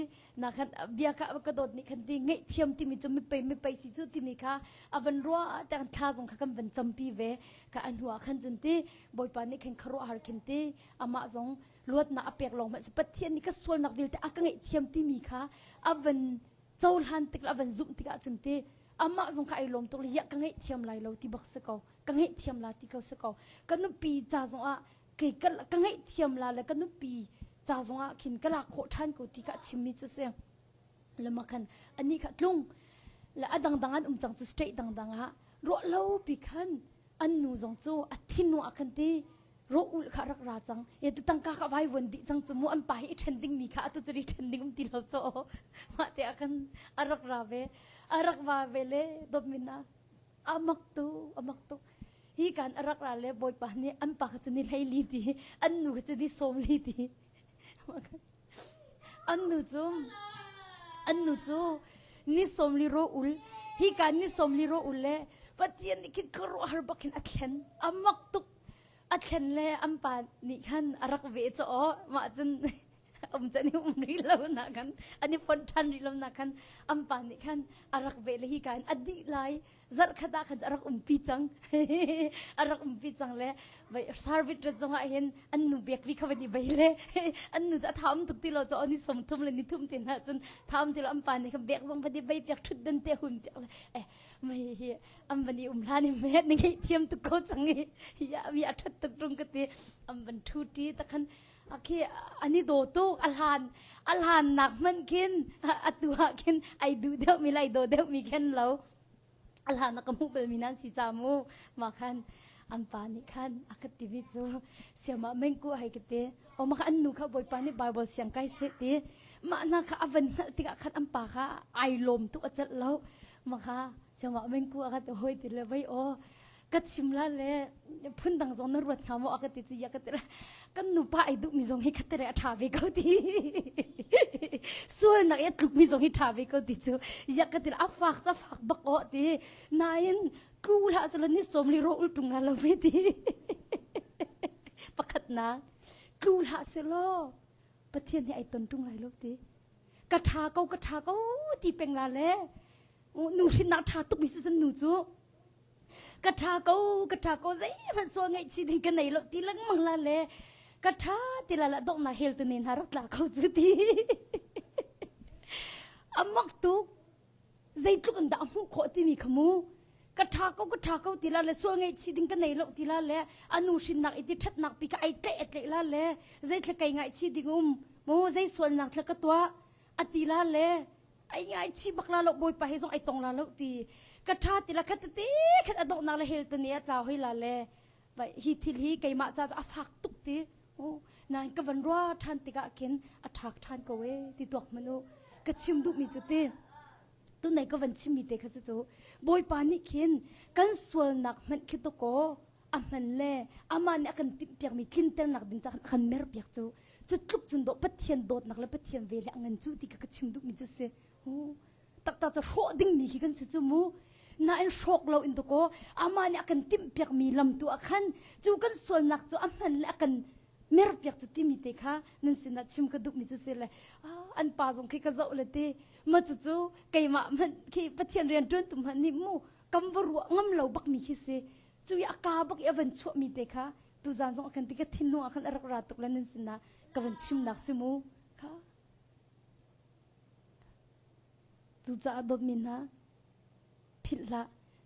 na khan bia kha ka dawt nih khan ti ngaihthiam timi cu mipei mipei si cu timi kha a van ruah te kan thla zong kha kan van campi ve ka a hnu ah khan cun ti bawipa nih khan khuaruahhar khin ti amah zong luatnak a pek lawng hmanh si Pathian nih ka sualnak vialte a ka ngaihthiam timi kha a van cohlan tik le a van zumh tikah cun ti amah zong kha ai lawm tuk le ya ka ngaihthiam lai lo ti bak si ko ka ngaihthiam la ti ko si ko ka nupi ca zong ah kei ka, ka ngaihthiam la le ka nupi ca zong ah khin ka lak khawh ṭhan ko ti kha a chimmi cu si lama khan ani kha tlung le a dangdang an um cang cu state dangdang ah ruah lo pi khan an nu zong cu a thin ah khan ti ro ul kha rak ra cang e tu tangka kha vai vuan dih cang cu mu an pa hi i ṭhen ding mi kha atu cu ri ṭhen ding um ti lo cho mah te ah khan a rak ra ve a rak va ve le dawt min ah amak tu amak tuk hi kan a rak ra le bawipa nih an pa kha cu ni hlei li ti an nu kha cu ni sawm li ti An nu cu an nu cu ni sawmli ro ul hika ni sawmli ro ul le Pathian nih khin khuaruahhar bak khin a thlen a mak tuk a thlen le an pa nih khan a rak ve caw mah cun. Um chan i um rih lo na khan an i fonh ṭhan rih lo na khan an pa nih khan a rak ve le hi ka in a dih lai zarh khat ah khan a rak umpi cang a rak umpi cang le vai service rat zong ah hin an nu bek vi kha van i bei le an nu cu a tha um tuk ti lo cho ni som thum le ni thum te hna cun tha um ti lo an pa nih khan bek zong van i bei piak thut dan te hun piak le eh mai hi an van i um hlan i me ni ngei thiam tuk ko cang i ya mi a that tuk tung ka ti an van thu ti takhan akhi ani do tuk a hlan a hlan nak hman khin atu ah khin ai du deuh mi lai do deuh mi khen lo a hlan ka hmuh bal mi nan si cha mu ma khan an pa nih khan a ka ti mi cu siama mengku hai ka ti o ma kha an nu kha bawipa nih bible siang kai se ti ma na kha avan hngalh tikah khan an pa kha ai lawm tuk a celh lo ma kha siama mengku a ka ti hoi ti le vai o ka chim la le phun dang zong na ruat hnga maw a ka ti ci ya ka ti la kan nupa ai duh mi zong hi khatere a tha ve ko ti sual nak ya tluk mi zong hi tha ve ko ti cu ya ka ti la a fak ca fak bak o ti nain tlu hlah sala ni som li ro ul tung la lo me ti pakhat na tlu hlah selaw pathian hi ai ton tung lai lo ti ka tha ko ka tha ko ti peng la le nu hrin nak tha tuk mi si cun nu cu ka ṭha ko ka ṭha ko zeihmanh sual ngaihchih ding ka nei lo ti lengmang la le ka ṭha ti la la donghnak hel tu ne hna rak tla kho cu ti a mak tuk zeitluk in dah hmuh khawh timi kha mu ka ṭha ko ka ṭha ko ti la le sual ngaihchih ding ka nei lo ti la le anu hrinnak i ti ṭhatnak pi ka ai tlaih a tlaih la le zeithla kai ngaihchih ding um mu zei sualnak thla ka tuah a ti la le ai ngaichih bak la lo bawipa he zong ai tong la lo ti ka tha ti la khat te khat a donghnak le hel te ne a tlau hoi la le vai hi thil hi keimah ca cu a fak tuk ti nain ka van rua than tikah khin a thak than ko e ti tuak manu ka chim duh mi cu ti tunai ka van chim mi te kha cu cu bawipa nih khin kan sualnak hmanh khi to ko a hman le amah nih a kan timh piakmi tlinternak ding ca khan a kan mer piak cu cu tluk cun dawh Pathian dawtnak le Pathian ve le a ngan cu ti ka ka chim duhmi cu si taktak cu hrawh dingmi khi kan si cu mu nain hrawk lo in dakaw amah nih a kan timh piakmi lam tu ah khan cu kan sualnak cu a hman le a kan mer piak cu timi te kha nan sinah chim ka duhmi cu si le an pa zong khi ka zoh le ti ma cu cu keimah hmanh khi Pathian rian ṭuan tu hmanh nih mu kam va ruah ngam lo bakmi khi si cu i a ka bak i a van chuahmi te kha tuzan zong khan ti ka thinlung ah khan a rak ra tuk le nan sinah ka van chimnak si mu kha cucaah dawtmi hna philh hlah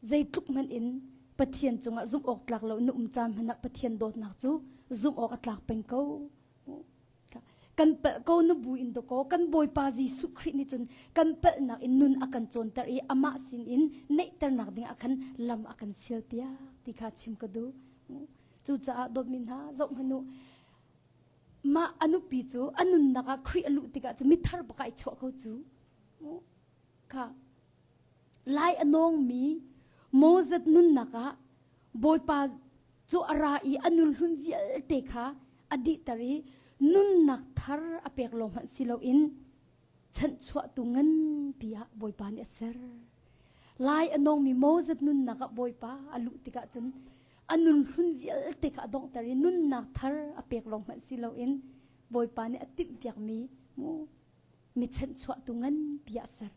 zeitluk hmanh in Pathian cungah zumh awk tlak lo na um caan hmanh ah Pathian dawtnak cu zumh awk a tlak peng ko Kan palh ko na bu in dawkaw kan Bawipa Jesuh Khrih nih cun kan palhnak in nun a kan cawnter i amah sin in neihternak ding ah khan lam a kan sialpiak ti kha chim ka duh. Cucaah dawtmi hna zoh hmanh u mah a nupi cu a nunnak ah Khrih a luh tikah cu mithar bak ah i chuah ko cu. Kha lai a nawngmi Moses nunnak ah Bawipa cu a ra i a nunhlun vialte kha a dihter i nunnak thar a pek lawng hmanh si loin chanhchuahtu nganpi ah Bawipa nih a ser. Lai a nawngmi Moses nunnak ah Bawipa a luh tikah cun a nunhlun vialte kha a donghter i nunnak thar a pek lawng hmanh si loin Bawipa nih a timhpiakmi mu mi chanhchuahtu nganpi ah a ser.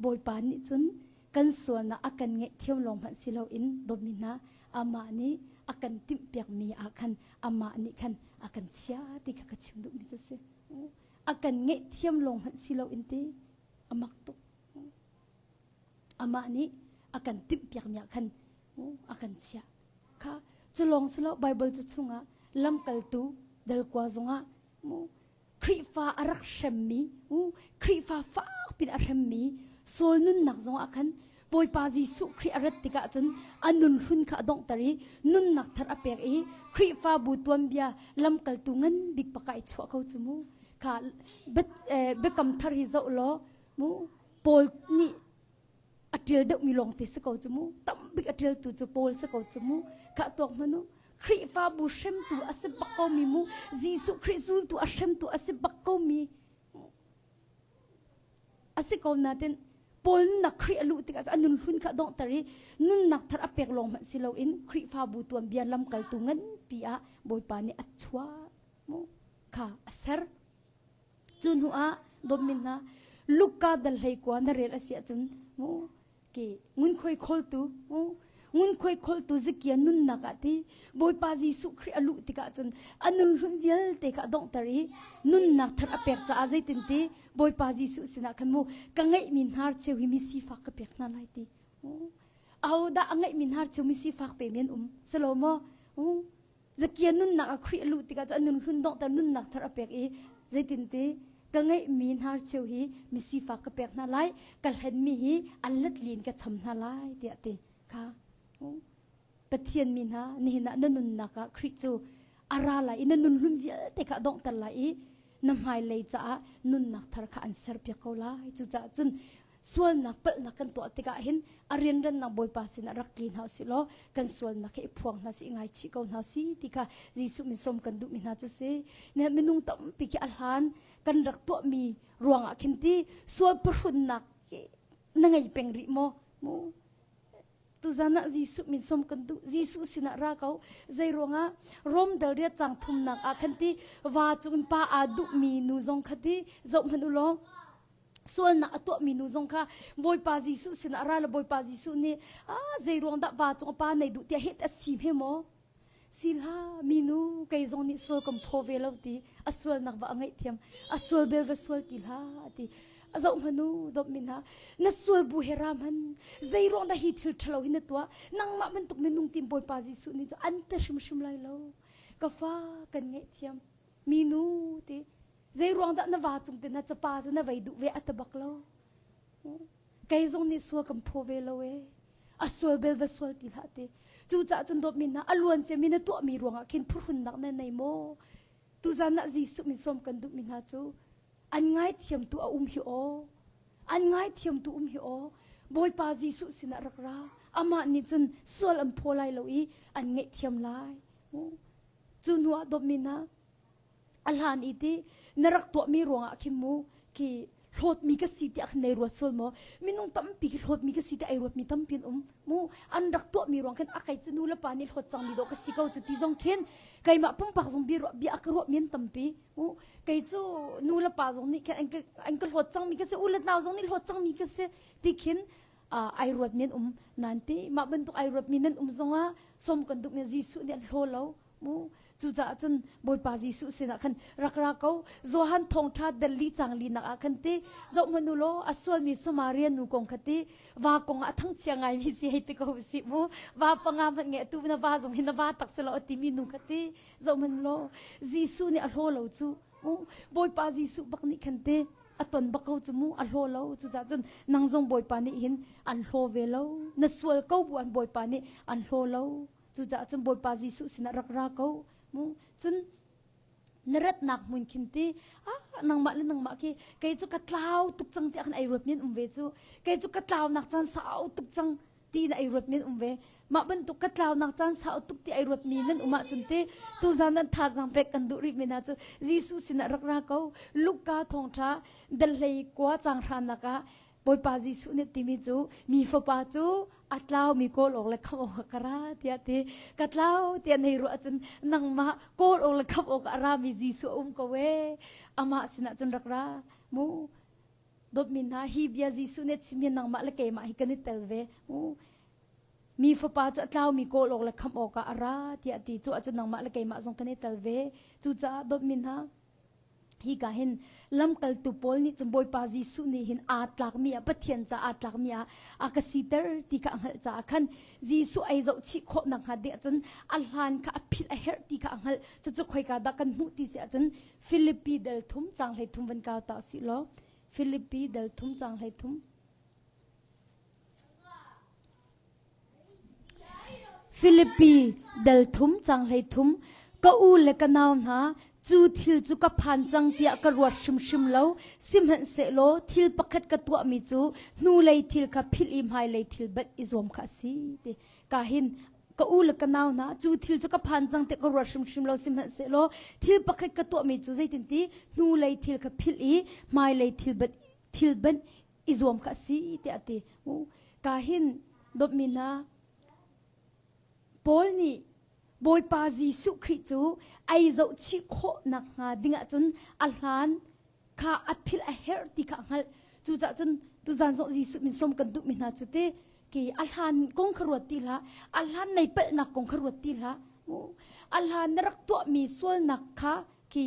Bawipa nih cun kan sualnak a kan ngaihthiam lawng hmanh si loin dawtmi hna amah nih a kan timhpiakmi ah khan amah nih khan a kan chia ti kha ka chim duhmi cu si. A kan ngaihthiam lawng hmanh si loin ti a mak tuk. Amah nih a kan timhpiakmi ah khan a kan chiah. Kha cu lawng si lo Bible cu chungah lamkaltu dalkua zongah Khrihfa a rak hremmi, Khrihfa fakpin a hremmi Saul nunnak zongah khan Bawipa Jesuh Khrih a rat tikah cun a nun hlun kha a donghter i nunnak thar a pek i Khrihfabu tuanbia lamkaltu ngan bik pakah i chuah ko cu mu. Kha biakam thar hi zoh law mu Paul nih a ṭial deuhmi lawng te si ko cu mu tambik a ṭialtu cu Paul si ko cu mu kha tuak hmanh u Khrihfabu hremtu a si bak ko mi mu Jesuh Khrih zultu a hremtu a si bak ko mi a si ko natin Paul nunnak Khrih a luh tikah a nun hlun kha donghter i nunnak thar a pek lawng hmanh si loin Khrihfabu tuanbia lamkaltu nganpi ah Bawipa nih a chuah mu kha a ser. Cu hnu ah dawtmi hna Luka dal hlei kua na rel a si ahcun mu ki ngunkhuai khawltu mu ngunkhuai khawltu Zakia nunnak ah ti Bawipa Jesuh Khrih a luh tikah cun a nun hlun vialte kha a donghter i nunnak thar a pek caah zeitin ti Bawipa Jesuh sinah khan mu ka ngeihmi hnarcheu hi mi sifak ka pek hna lai ti ahodah a ngeihmi hnarcheu mi sifak pe mi an um selo maw Zakia nunnak ah Khrih a luh tikah cu a nun hlun donghter nunnak thar a pek i zeitin ti ka ngeihmi hnarcheu hi mi sifak ka pek hna lai ka hlenmi hi an letlin ka cham hna lai tiah ti kha Pathian mi hna nihin ah na nunnak ah Khrih cu a ra lai i na nun hlun vialte kha a donghter lai i na hmailei caah nunnak thar kha an serpiak ko lai cucaah cun sualnak palhnak kan tuah tikah hin a rianrannak Bawipa sinah rak tli hna usih law kan sualnak hi i phuang hna sih i ngaichih ko hna si ti kha Jesuh min sawm kan duhmi hna cu si ne minung tampi khi a hlan kan rak tuahmi ruangah khin ti sual pahunnak na ngei peng rih maw mu Tuzan ah Jesuh min som kan duh. Jesuh sinah ra ko. Zei ruangah Rom dal riat cang thumnak ah khan ti va cung pa aa duhmi nu zong kha ti zoh hmanh u law sualnak a tuahmi nu zong kha Bawipa Jesuh sinah ra le Bawipa Jesuh nih ah zei ruang dah va cung pa nei duh tiah het a si hme maw? Si hlah minu kei zong nih sual kan phaw ve lo ti a sualnak va a ngaihthiam a sual bel va sual ti hlah ti a zoh hmanu dawt mi hna na sual bu he ra hman zei ruang dah hi thil ṭhalo hi na tuah nangmah bantuk minung tim Bawipa Jesuh nih cu an te hrimhrim lai lo ka fa kan ngaihthiam minu ti zei ruang dah na va cung te na capa cu na vei duh ve a ta bak lo Kei zong nih sual kan phaw ve lo ee. A sual bel va sual ti hlah ti. Cucaah cun dawtmi hna a luan ciami na tuahmi ruangah khin phuhrunnak na nei maw? Tuzan ah Jesuh min sawm kan duhmi hna cu an ngaithiamtu a um hi aw. An ngaithiamtu um hi aw. Bawipa Jesuh sinah rak ra. Amah nih cun sual an phaw lai lo i an ngaihthiam lai. Cu hnu ah dawtmi hna a hlan i ti na rak tuahmi ruangah khin mu khi hlawtmi ka si tiah khan nei ruat sual maw minung tampi khi hlawtmi ka si tiah ai ruatmi tampi an um mu an rak tuahmi ruang khin a kei cu nu le pa nih hlawt cangmi dawh ka si ko cu ti zong khin keimah pumpak zong bia ruah bia ka ruah mi an tampi mu kei cu nu le pa zong nih khin an ka an ka hlawt cangmi ka si u le nau zong nih hlawt cangmi ka si ti khin ai ruat mi an um nan ti mah bantuk ai ruat mi nan um zongah som kan duh mi Jesuh nih an hlaw lo Mu cucaah cun Bawipa Jesuh sinah khan rak ra ko Johan thawngṭha dal li cang li nak ah khan ti zoh hmanh u law a sualmi Samaria nu kong kha ti va kong ah thangchia ngaimi si hei ti ko si mu va panga hmanh nge tu na va zong hi na va tak si lo a timi nu kha ti zoh hmanh law Jesuh nih a hlaw lo cu mu Bawipa Jesuh bak nih khan ti a ton bak ko cu mu a hlaw lo cucaah cun nang zong Bawipa nih hin an hlaw ve lo na sual ko bu an Bawipa nih an hlaw lo Cucaah cun Bawipa Jesuh sinah rak ra ko mu. Cun na ratnak hmun khin ti ah nangmah le nangmah khi kei cu ka tlau tuk cang tiah khan ai ruat men um ve cu kei cu ka tlaunak caan sau tuk cang ti na ai ruat men um ve mah bantuk ka tlaunak caan sau tuk ti ai ruat mi nan um ahcun ti tuzan nan thazaang pek kan duh rih mi hna cu Jesuh sinah rak ra ko Luka thawngtha dal hlei kua cang hranak ah Bawipa Jesuh nih timi cu mi fapa cu a tlaumi kawl awk le khamh awk ka ra tiah ti ka tlau tiah nei ruah cun nangmah kawl awk le khamh awk a rami Jesuh a um ko ee amah sinah cun rak ra mu dawtmi hna hi bia Jesuh nih chim hi nangmah le keimah hi kan i tel ve mu mi fapa cu a tlaumi kawl awk le khamh awkah a ra tiah ti cu ahcun nangmah le keimah zong kan i tel ve cucaah dawtmi hna Hika hin lamkaltu Paul nih cun Bawipa Jesuh nih hin aa tlakmi ah Pathian ca aa tlakmi ah a ka siter ti kha a hngalh caah khan Jesuh ei zohchih khawh nakhnga ding ahcun a hlan kha a philh a herh ti kha a hngalh. Cucu khoika dah kan hmuh ti si ahcun Filipi dal thum caang 13 van kau ta usih law Filipi dal thum caang 13 Filipi dal thum cang 13 Ka u le ka nau hna, cu thil cu ka phan cang tiah ka ruat hrimhrim lo. Sihmanhsehlaw thil pakhat ka tuahmi cu hnulei thil kha philh i hmailei thil banh i zuam kha a si. Ti ka hin ka u le ka nau hna, cu thil cu ka phan cang tiah ka ruat hrimhrim lo. Sihmanhsehlaw thil pakhat ka tuahmi cu zeitinti hnulei thil kha philh i hmailei thil banh thil banh i zuam kha a si tiah a ti. Ka hin dawtmi hna Paul nih Bawipa Jesuh Khrih cu ei zohchih khawh nakhnga ding ahcun a hlan. Kha a philh a herh ti kha a hngalh. Cucaah cun tuzan zong Jesuh min sawm kan duhmi hna cu ti ki a hlan kong kha ruat ti hlah, a hlan nei palhnak kong kha ruat ti hlah. A hlan na rak tuahmi sualnak kha ki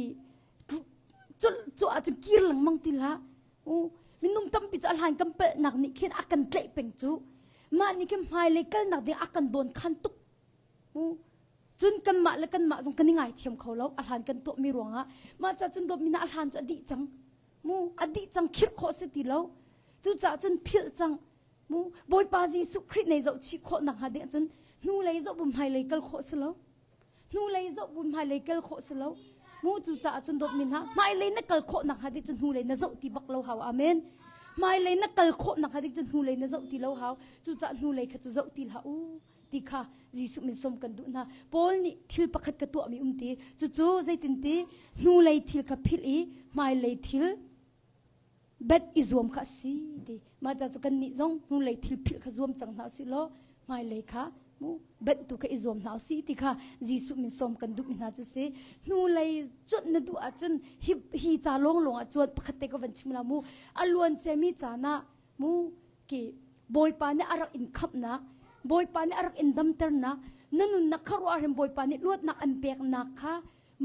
cu ahcun kir lengmang ti hlah. Minung tampi cu a hlan kan palhnak nih khin a kan tlaih peng cu. Mah nih khin hmailei kalnak ding a kan dawn khan tuk. Cun kanmah le kanmah zong kan i ngaithiam kho lo a hlan kan tuahmi ruangah. Mah ca cun dawtmi na a hlan cu a dih cang. Mu a dih cang khirh khawh si ti lo. Cucaah cun philh cang. Mu Bawipa Jesuh Khrih nei zoh chih khawh nak hnga ding cun hnulei zoh bu hmailei kal khawh si lo. Hnulei zoh bu hmailei kal khawh si lo. Mu cucaah cun dawtmi hna hmailei na kal khawh nak hnga ding cun hnulei na zoh ti bak lo hau. Amen. Hmailei na kal khawh nak hnga ding cun hnulei na zoh ti lo hau. Cucaah hnulei kha cu zoh ti hlah u. ti kha Jesuh min sawm kan duh hna. Paul nih thil pakhat ka tuahmi um ti. Cucu zeitinti hnulei thil kha philh i hmailei thil bet i zuam kha a si ti. Mah ca cu kannih zong hnulei thil philh kha zuam cang hna usih law hmailei kha mu benh tu kha i zuam hna usih ti kha Jesuh min sawm kan duhmi hna cu si. Hnulei cuanh na duh ahcun hi, hi ca lawnglawng ah cuan pakhat te ka van chim la mu. A luan ciami caan ah mu ki Bawipa nih a rak in khamhnak Bawipa nih a rak in damternak na nunnak kha ruah hin Bawipa nih luatnak an peknak kha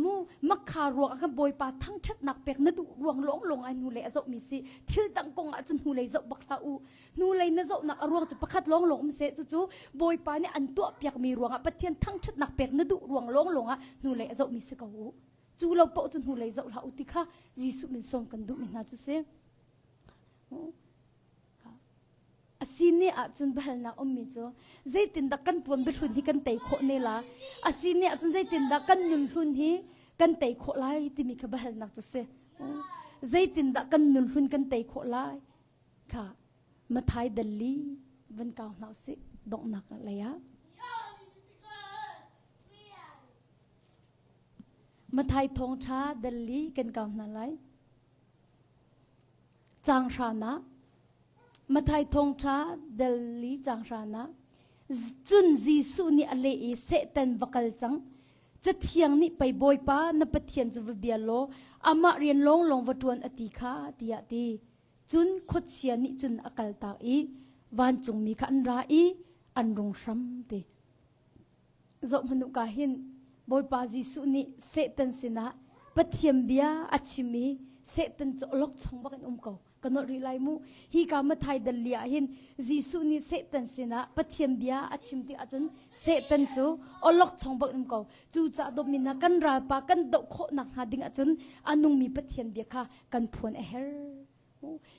mu makha ruang ah khan Bawipa thangṭhatnak pek na duh ruang lawnglawng ah hnulei a zohmi si thil dang kong ah cun hnulei zoh bak hlah u hnulei na zohnak a ruang cu pakhat lawnglawng um seh cucu Bawipa nih an tuah piakmi ruangah Pathian thangṭhatnak pek na duh ruang lawnglawng ah hnulei a zohmi si ko u cu lo paoh cu hnulei zoh hlah u ti kha Jesuh min sawm kan duhmi hna cu si A si ne ahcun biahalnak ummi cu zeitindah kan tuan biahlun hi kan tei khawh ne la? A si ne ahcun zeitindah kan nunhlun hi kan tei khawh lai timi kha biahalnak cu si. Zeitindah kan nunhlun kan tei khawh lai? Kha Mathai dalli van kau hna usih donghnak lei ah. Mathai thawngṭha dalli kan kau hna lai. Caang hranak Matthai thawngṭha dal li caang hranak Cun Jesuh nih a leh i Satan va kal cang. Cathiang nih pei Bawipa na Pathian cu va bia law amah rian lawnglawng va ṭuan a ti kha tiah ti. Cun khuachia nih cun a kaltak i vancungmi kha an ra i an rung hram ti. Zohhmanh u ka hin Bawipa Jesuh nih Satan sinah Pathian bia a chim i Satan cu awlokchong bak in um ko. Ka nolh rih lai mu. Hi ka Mathai dal li ah hin Jesuh nih Satan sinah Pathian bia a chim tik ahcun Satan cu awlokchong bak in um ko. Cucaah dawtmi hna kan ralpa kan doh khawh nakhnga ding ahcun a nungmi Pathian bia kha kan phuan a herh.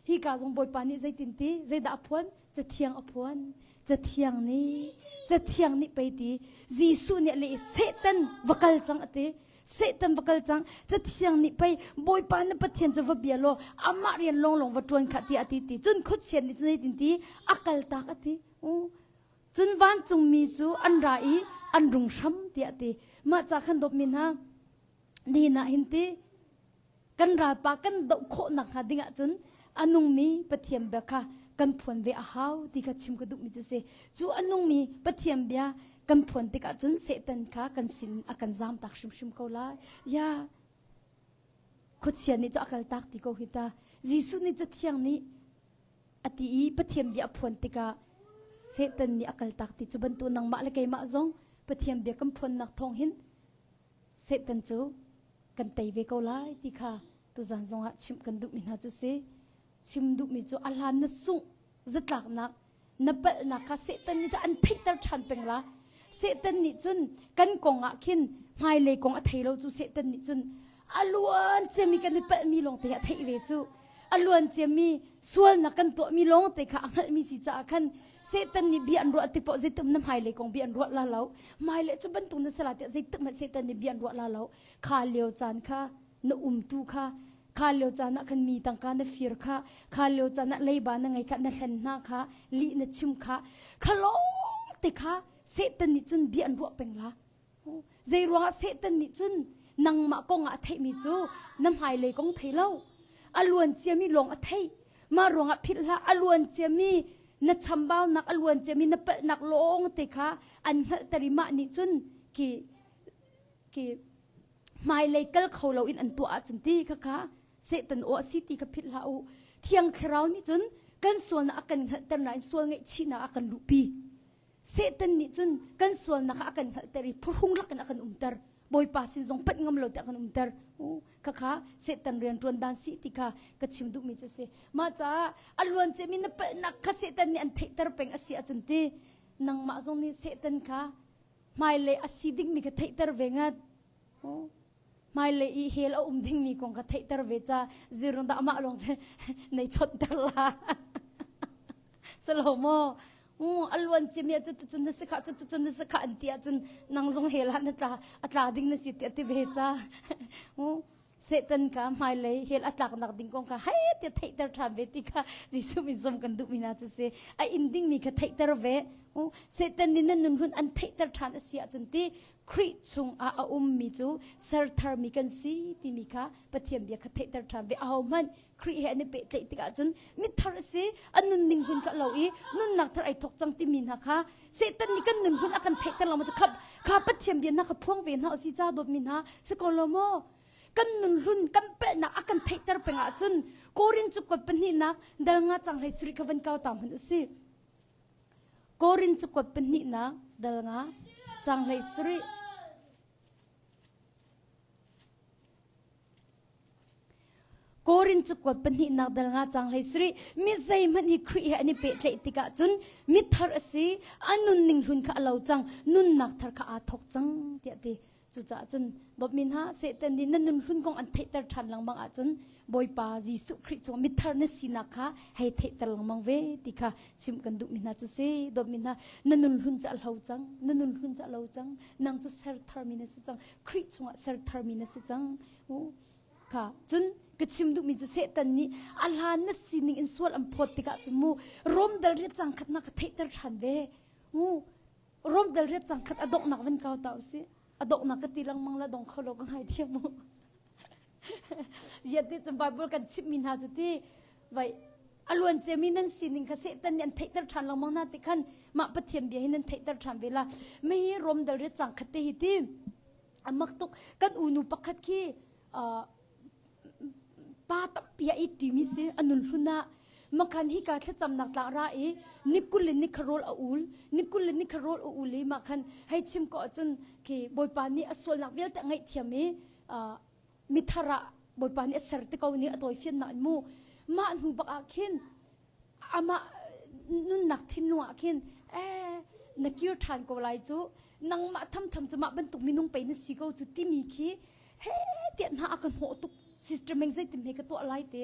Hi ka zong Bawipa nih zeitin ti zeidah a phuan? Cathiang a phuan. Cathiang nih Cathiang nih pei ti Jesuh nih a leh i Satan va kal cang a ti. Satan va kal cang. Cathiang nih pei Bawipa na Pathian cu va bia law amah rian lawnglawng va ṭuan khah tiah a ti ti. Cun khuachia nih cun zeitin ti a kaltak a ti. Cun vancungmi cu an ra i an rung hram tiah a ti. Mah ca khan dawtmi hna nihin ah hin ti kan ralpa kan doh khawh nakhnga ding ahcun a nungmi Pathian bia kha kan phuan ve a hau ti kha chim ka duhmi cu si. Cu a nungmi Pathian bia kan phuan tikah cun Satan kha kan sin a kan zamtak hrimhrim ko lai. Ya, khuachia nih cu a kaltak ti ko hi ta. Jesuh nih Cathiang nih a ti i Pathian bia a phuan tikah Satan nih a kaltak ti cu bantuk nangmah le keimah zong Pathian bia kan phuannak thawng hin Satan cu kan tei ve ko lai ti kha tuzan zongah chimh kan duhmi hna cu si. Chim duhmi cu a hlan na sungh zatlaknak na palhnak kha Satan nih cun an theihter ṭhan peng la. Satan nih cun kan kong ah khin hmailei kong a thei lo cu Satan nih cun a luan ciami kan i palhmi lawngte a theih ve cu. A luan ciami sualnak kan tuahmi lawngte kha a hngalhmi si caah khan Satan nih bia an ruah tik paoh zeitik na hmailei kong bia an ruah la lo. Hmailei cu bantuk na si la tiah zeitik hmanh Satan nih bia an ruah la lo. Kha lio caan kha na umtu kha kha lio caan ah khan mi tangka na fir kha kha lio caan ah leiba na ngei kha na hlen hna kha lih na chim kha kha lawng te kha Satan nih cun bia an ruah peng la. Zei ruangah Satan nih cun nangmah kong ah a theihmi cu na hmailei kong thei lo. A luan ciami lawng a theih. Mah ruangah philh hlah a luan ciami na chambaunak a luan ciami na palhnak lawng te kha an hngalhter i mah nih cun khi khi hmailei kal kho loin an tuah ahcun ti kha kha. Satan aw a si ti kha philh hlah u. Thiang Thlarau nih cun kan sualnak a kan hngalhter nain sual ngaihchihnak a kan luhpi. Satan nih cun kan sualnak kha a kan hngalhter i phuhrung lakin a kan umter. Bawipa sin zong panh ngam lo te a kan umter. Khakha Satan rian ṭuan dan si ti kha ka chim duhmi cu si. Mah caah a luan ciami na palhnak kha Satan nih an theihter peng a si ahcun ti nangmah zong nih Satan kha hmailei a si dingmi kha theihter ve ngat. Hmailei i hell a um dingmi kong kha theihter ve ca zirung dah amah lawng cu nei chawnhter la. Salo maw? A luan ciami ah cuticun na si kha cuticun na si kha an ti ahcun nang zong hell ah na tla a tla ding na si tiah ti ve ca. Satan kha hmailei hell a tlaknak ding kong kha hei tiah theihter ṭhan ve ti kha Jesuh min zong kan duhmi hna cu si. A in dingmi kha theihter ve. Satan nih na nun hun an theihter ṭhan a si ahcun ti Khrih chungah a ummi cu sertharmi kan si timi kha Pathian bia kha theihter ṭhan ve. Ahohmanh Khrih he an i pehtlaih tikah cun mithar a si, a nunning hun kha lo i nunnak thar ai thawk cang timi hna kha Satan nih kan nun hun a kan theihter lengmang cu kha, kha Pathian bia hna kha phuang ve hna usih ca dawtmi hna si ko lo maw? Kan nun hlun kan pelhnak a kan theihter peng ahcun Korin cu kuat pahnihnak dal nga cang hlei sarih kha van kau ta hmanh usih. Korin cakuat pahnihnak dal nga cang hlei sarih. Korin cakuat pahnihnak dal nga cang hlei sarih mi zeihmanh hi Khrih he an i pehtlaih tikah cun mithar a si a nunning hlun kha a lo cang nunnak thar kha aa thawk cang tiah ti Cucaah cun dawtmi hna, Satan nih na nun hlun kong an theihter ṭhan lengmang ahcun Bawipa Jesuh Khrih chung mithar na sinak kha hei theihter lengmang ve ti kha chimh kan duhmi hna cu si. Dawtmi hna, na nun hlun cu a hlo cang, na nun hlun cu a lo cang, nang cu ser tharmi na si cang, Khrih chungah ser tharmi na si cang. Kha cun ka chim duhmi cu Satan nih a hlan na sining in sual an phawt tikah cun mu Rom dal riat cang khat na ka theihter ṭhan ve. Mu Rom dal riat cang khat a donghnak van kau ta usih. A donghnak ka ti lengmang la dong kho lo ka ngai thiam mu. Yet ti cun Bible kan chimhmi hna cu ti vai a luan ciami nan sining kha Satan nih an theihter ṭhan lengmang hna ti khan mah Pathian bia hi nan theihter ṭhan ve la. Mi Rom dal riat cang khat te hi ti a mak tuk kan unu pakhat khi pa tampi a it ṭimi si a nun hlun ah makhan hika thlacamnak tlang ra i nikul le nikha rawl a ul nikul le nikha rawl a ul i mah khan hei chim ko ahcun khi bawipa nih a sualnak vialte a ngaihthiam i mithar ah bawipa nih a ser te ko nih a tawifiannak in mu mah hnu bak ah khin amah nunnak thinlung ah khin eh na kir ṭhan ko lai cu nangmah thamtham cu mah bantuk minung pei na si ko cu timi khi he tiah hna a ka hnawh tuk sister meng zeitin he ka tuah lai te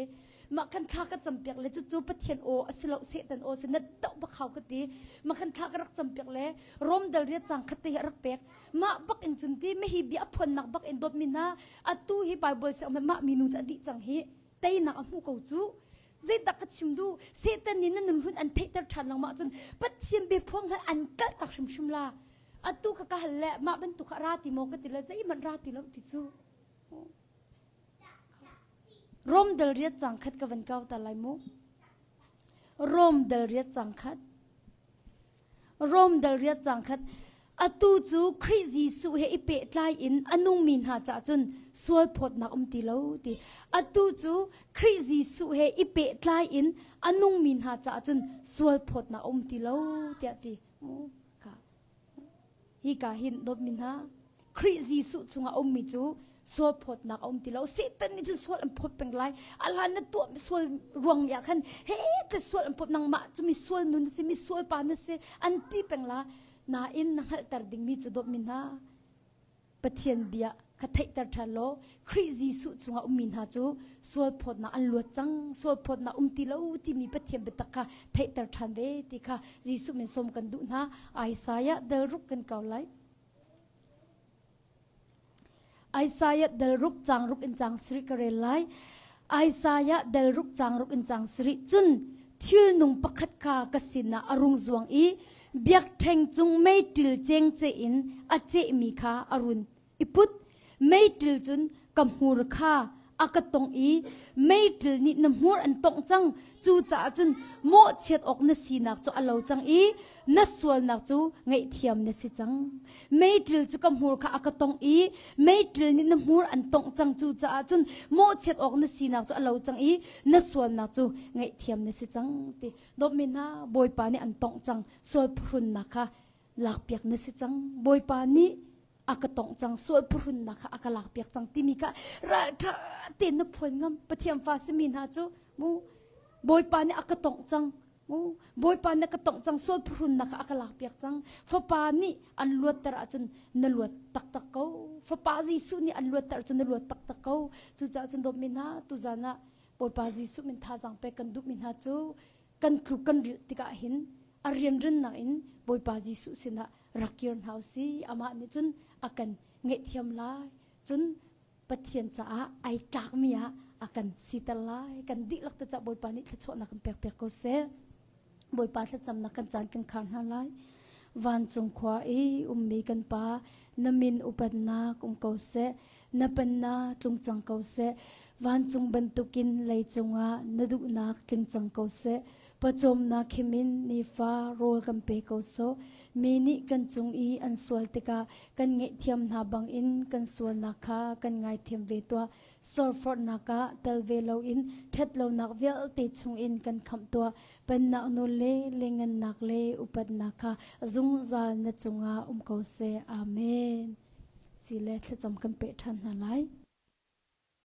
mah khan thla ka campiak le cucu pathian aw a si lo satan aw si na doh bak hau ka ti mah khan thla ka rak campiak le rom dal riat cang khat te hi a rak pek mah bak in cun ti me hi bia a phuannak bak in dawt mi hna atu hi bible se mah minu cu a dih cang hi teinak a hmu ko cu zeidah ka chim duh Satan nih na nun hun an theihter ṭhan lengmang ahcun Pathian biaphuang hmanh an kaltak hrimhrim la atu kha ka hal le mah bantuk kha ra ti maw ka ti le zeihmanh ra ti lo ti cu Rom dal riat cang khat ka van kau ta lai mu Rom dal riat cang khat Rom dal riat cang khat atu cu Khrih Jesuh he i pehtlai in a nungmi hna caah cun sual phawtnak um ti lo ti atu cu Khrih Jesuh he i pehtlai in a nungmi hna caah cun sual phawtnak um ti lo tiah ti ka hi ka hin dawtmi hna Khrih Jesuh chungah ummi cu sual phawtnak a um ti lo. Satan nih cun sual an phawt peng lai. A hlan na tuah sual ruang mi ah khan he te sual an phawt nangmah cu mi sual nu na si mi sual pa na si an ti peng la. Nain na hngalhter dingmi cu dawtmi hna Pathian bia kha theihter ṭhan law Khrih Jesuh chungah ummi hna cu sual phawtnak an luat cang sual phawtnak um ti lo timi Pathian biatak kha theihter ṭhan ve ti kha Jesuh min sawm kan duh hna. Isaiah dal ruk kan kau lai. Isaiah dal ruk cang ruk in cang sarih ka rel lai. Isaiah dal ruk cang ruk in cang sarih cun thil nung pakhat kha ka sinah a rung zuang i biakṭheng cung meiṭil cengce in a cehmi kha a run i put. Meiṭil cun ka hmur kha a ka tong i meiṭil nih na hmur an tongh cang. Cucaah cun mawhchiat awk na sinak cu a lo cang i na sualnak cu ngaihthiam na si cang. Meiṭil cu ka hmur kha a ka tongh i meiṭil nih na hmur an tongh cang. Cucaah cun mawhchiat awk na sinak cu a lo cang i na sualnak cu ngaihthiam na si cang ti. Dawtmi hna, Bawipa nih an tongh cang. Sual phuhrunnak kha lakpiak na si cang. Bawipa nih a ka tongh cang, sual phuhrunnak kha a ka lakpiak cang timi kha ralṭha tein na phuan ngam. Pathian fa simi hna cu mu Bawipa nih a ka tongh cang. Mu Bawipa nih a ka tongh cang, sual phuhrunnak kha a ka lakpiak cang. Fapa nih an luatter ahcun na luat taktak ko. Fapa Jesuh nih an luatter ahcun na luat taktak ko. Cucaah cun dawtmi hna, tuzan ah Bawipa Jesuh min thazaang pek kan duhmi hna cu kan tluk kan rilh tikah hin a rianrinnak in Bawipa Jesuh sinah rak kir hna usih. Amah nih cun a kan ngaihthiam lai. Cun Pathian caah ai tlakmi ah a kan siter lai. Kan dihlak te caah Bawipa nih thluachuahnak kan pek piak ko seh. Bawipa thlacamnak kan caan kan khar hna lai. Vancung khua i ummi kan Pa, na min upatnak um ko seh. Na pennak tlung cang ko seh. Vancung bantukin leicung ah na duhnak tling cang ko seh. Pawcawmnak khimin nifa rawl kan pe ko sawh. Mi nih kan cung i an sual tikah kan ngaihthiam hna bangin kan sualnak kha kan ngaithiam ve tuah. Sorforhnak ah tel ve loin ṭhatlonak vialte chungin kan khamh tuah. Pennak nawl le lengannak le upatnak kha zungzal na cungah um ko seh. Amen. Sile thlacam kan peh ṭhan hna lai.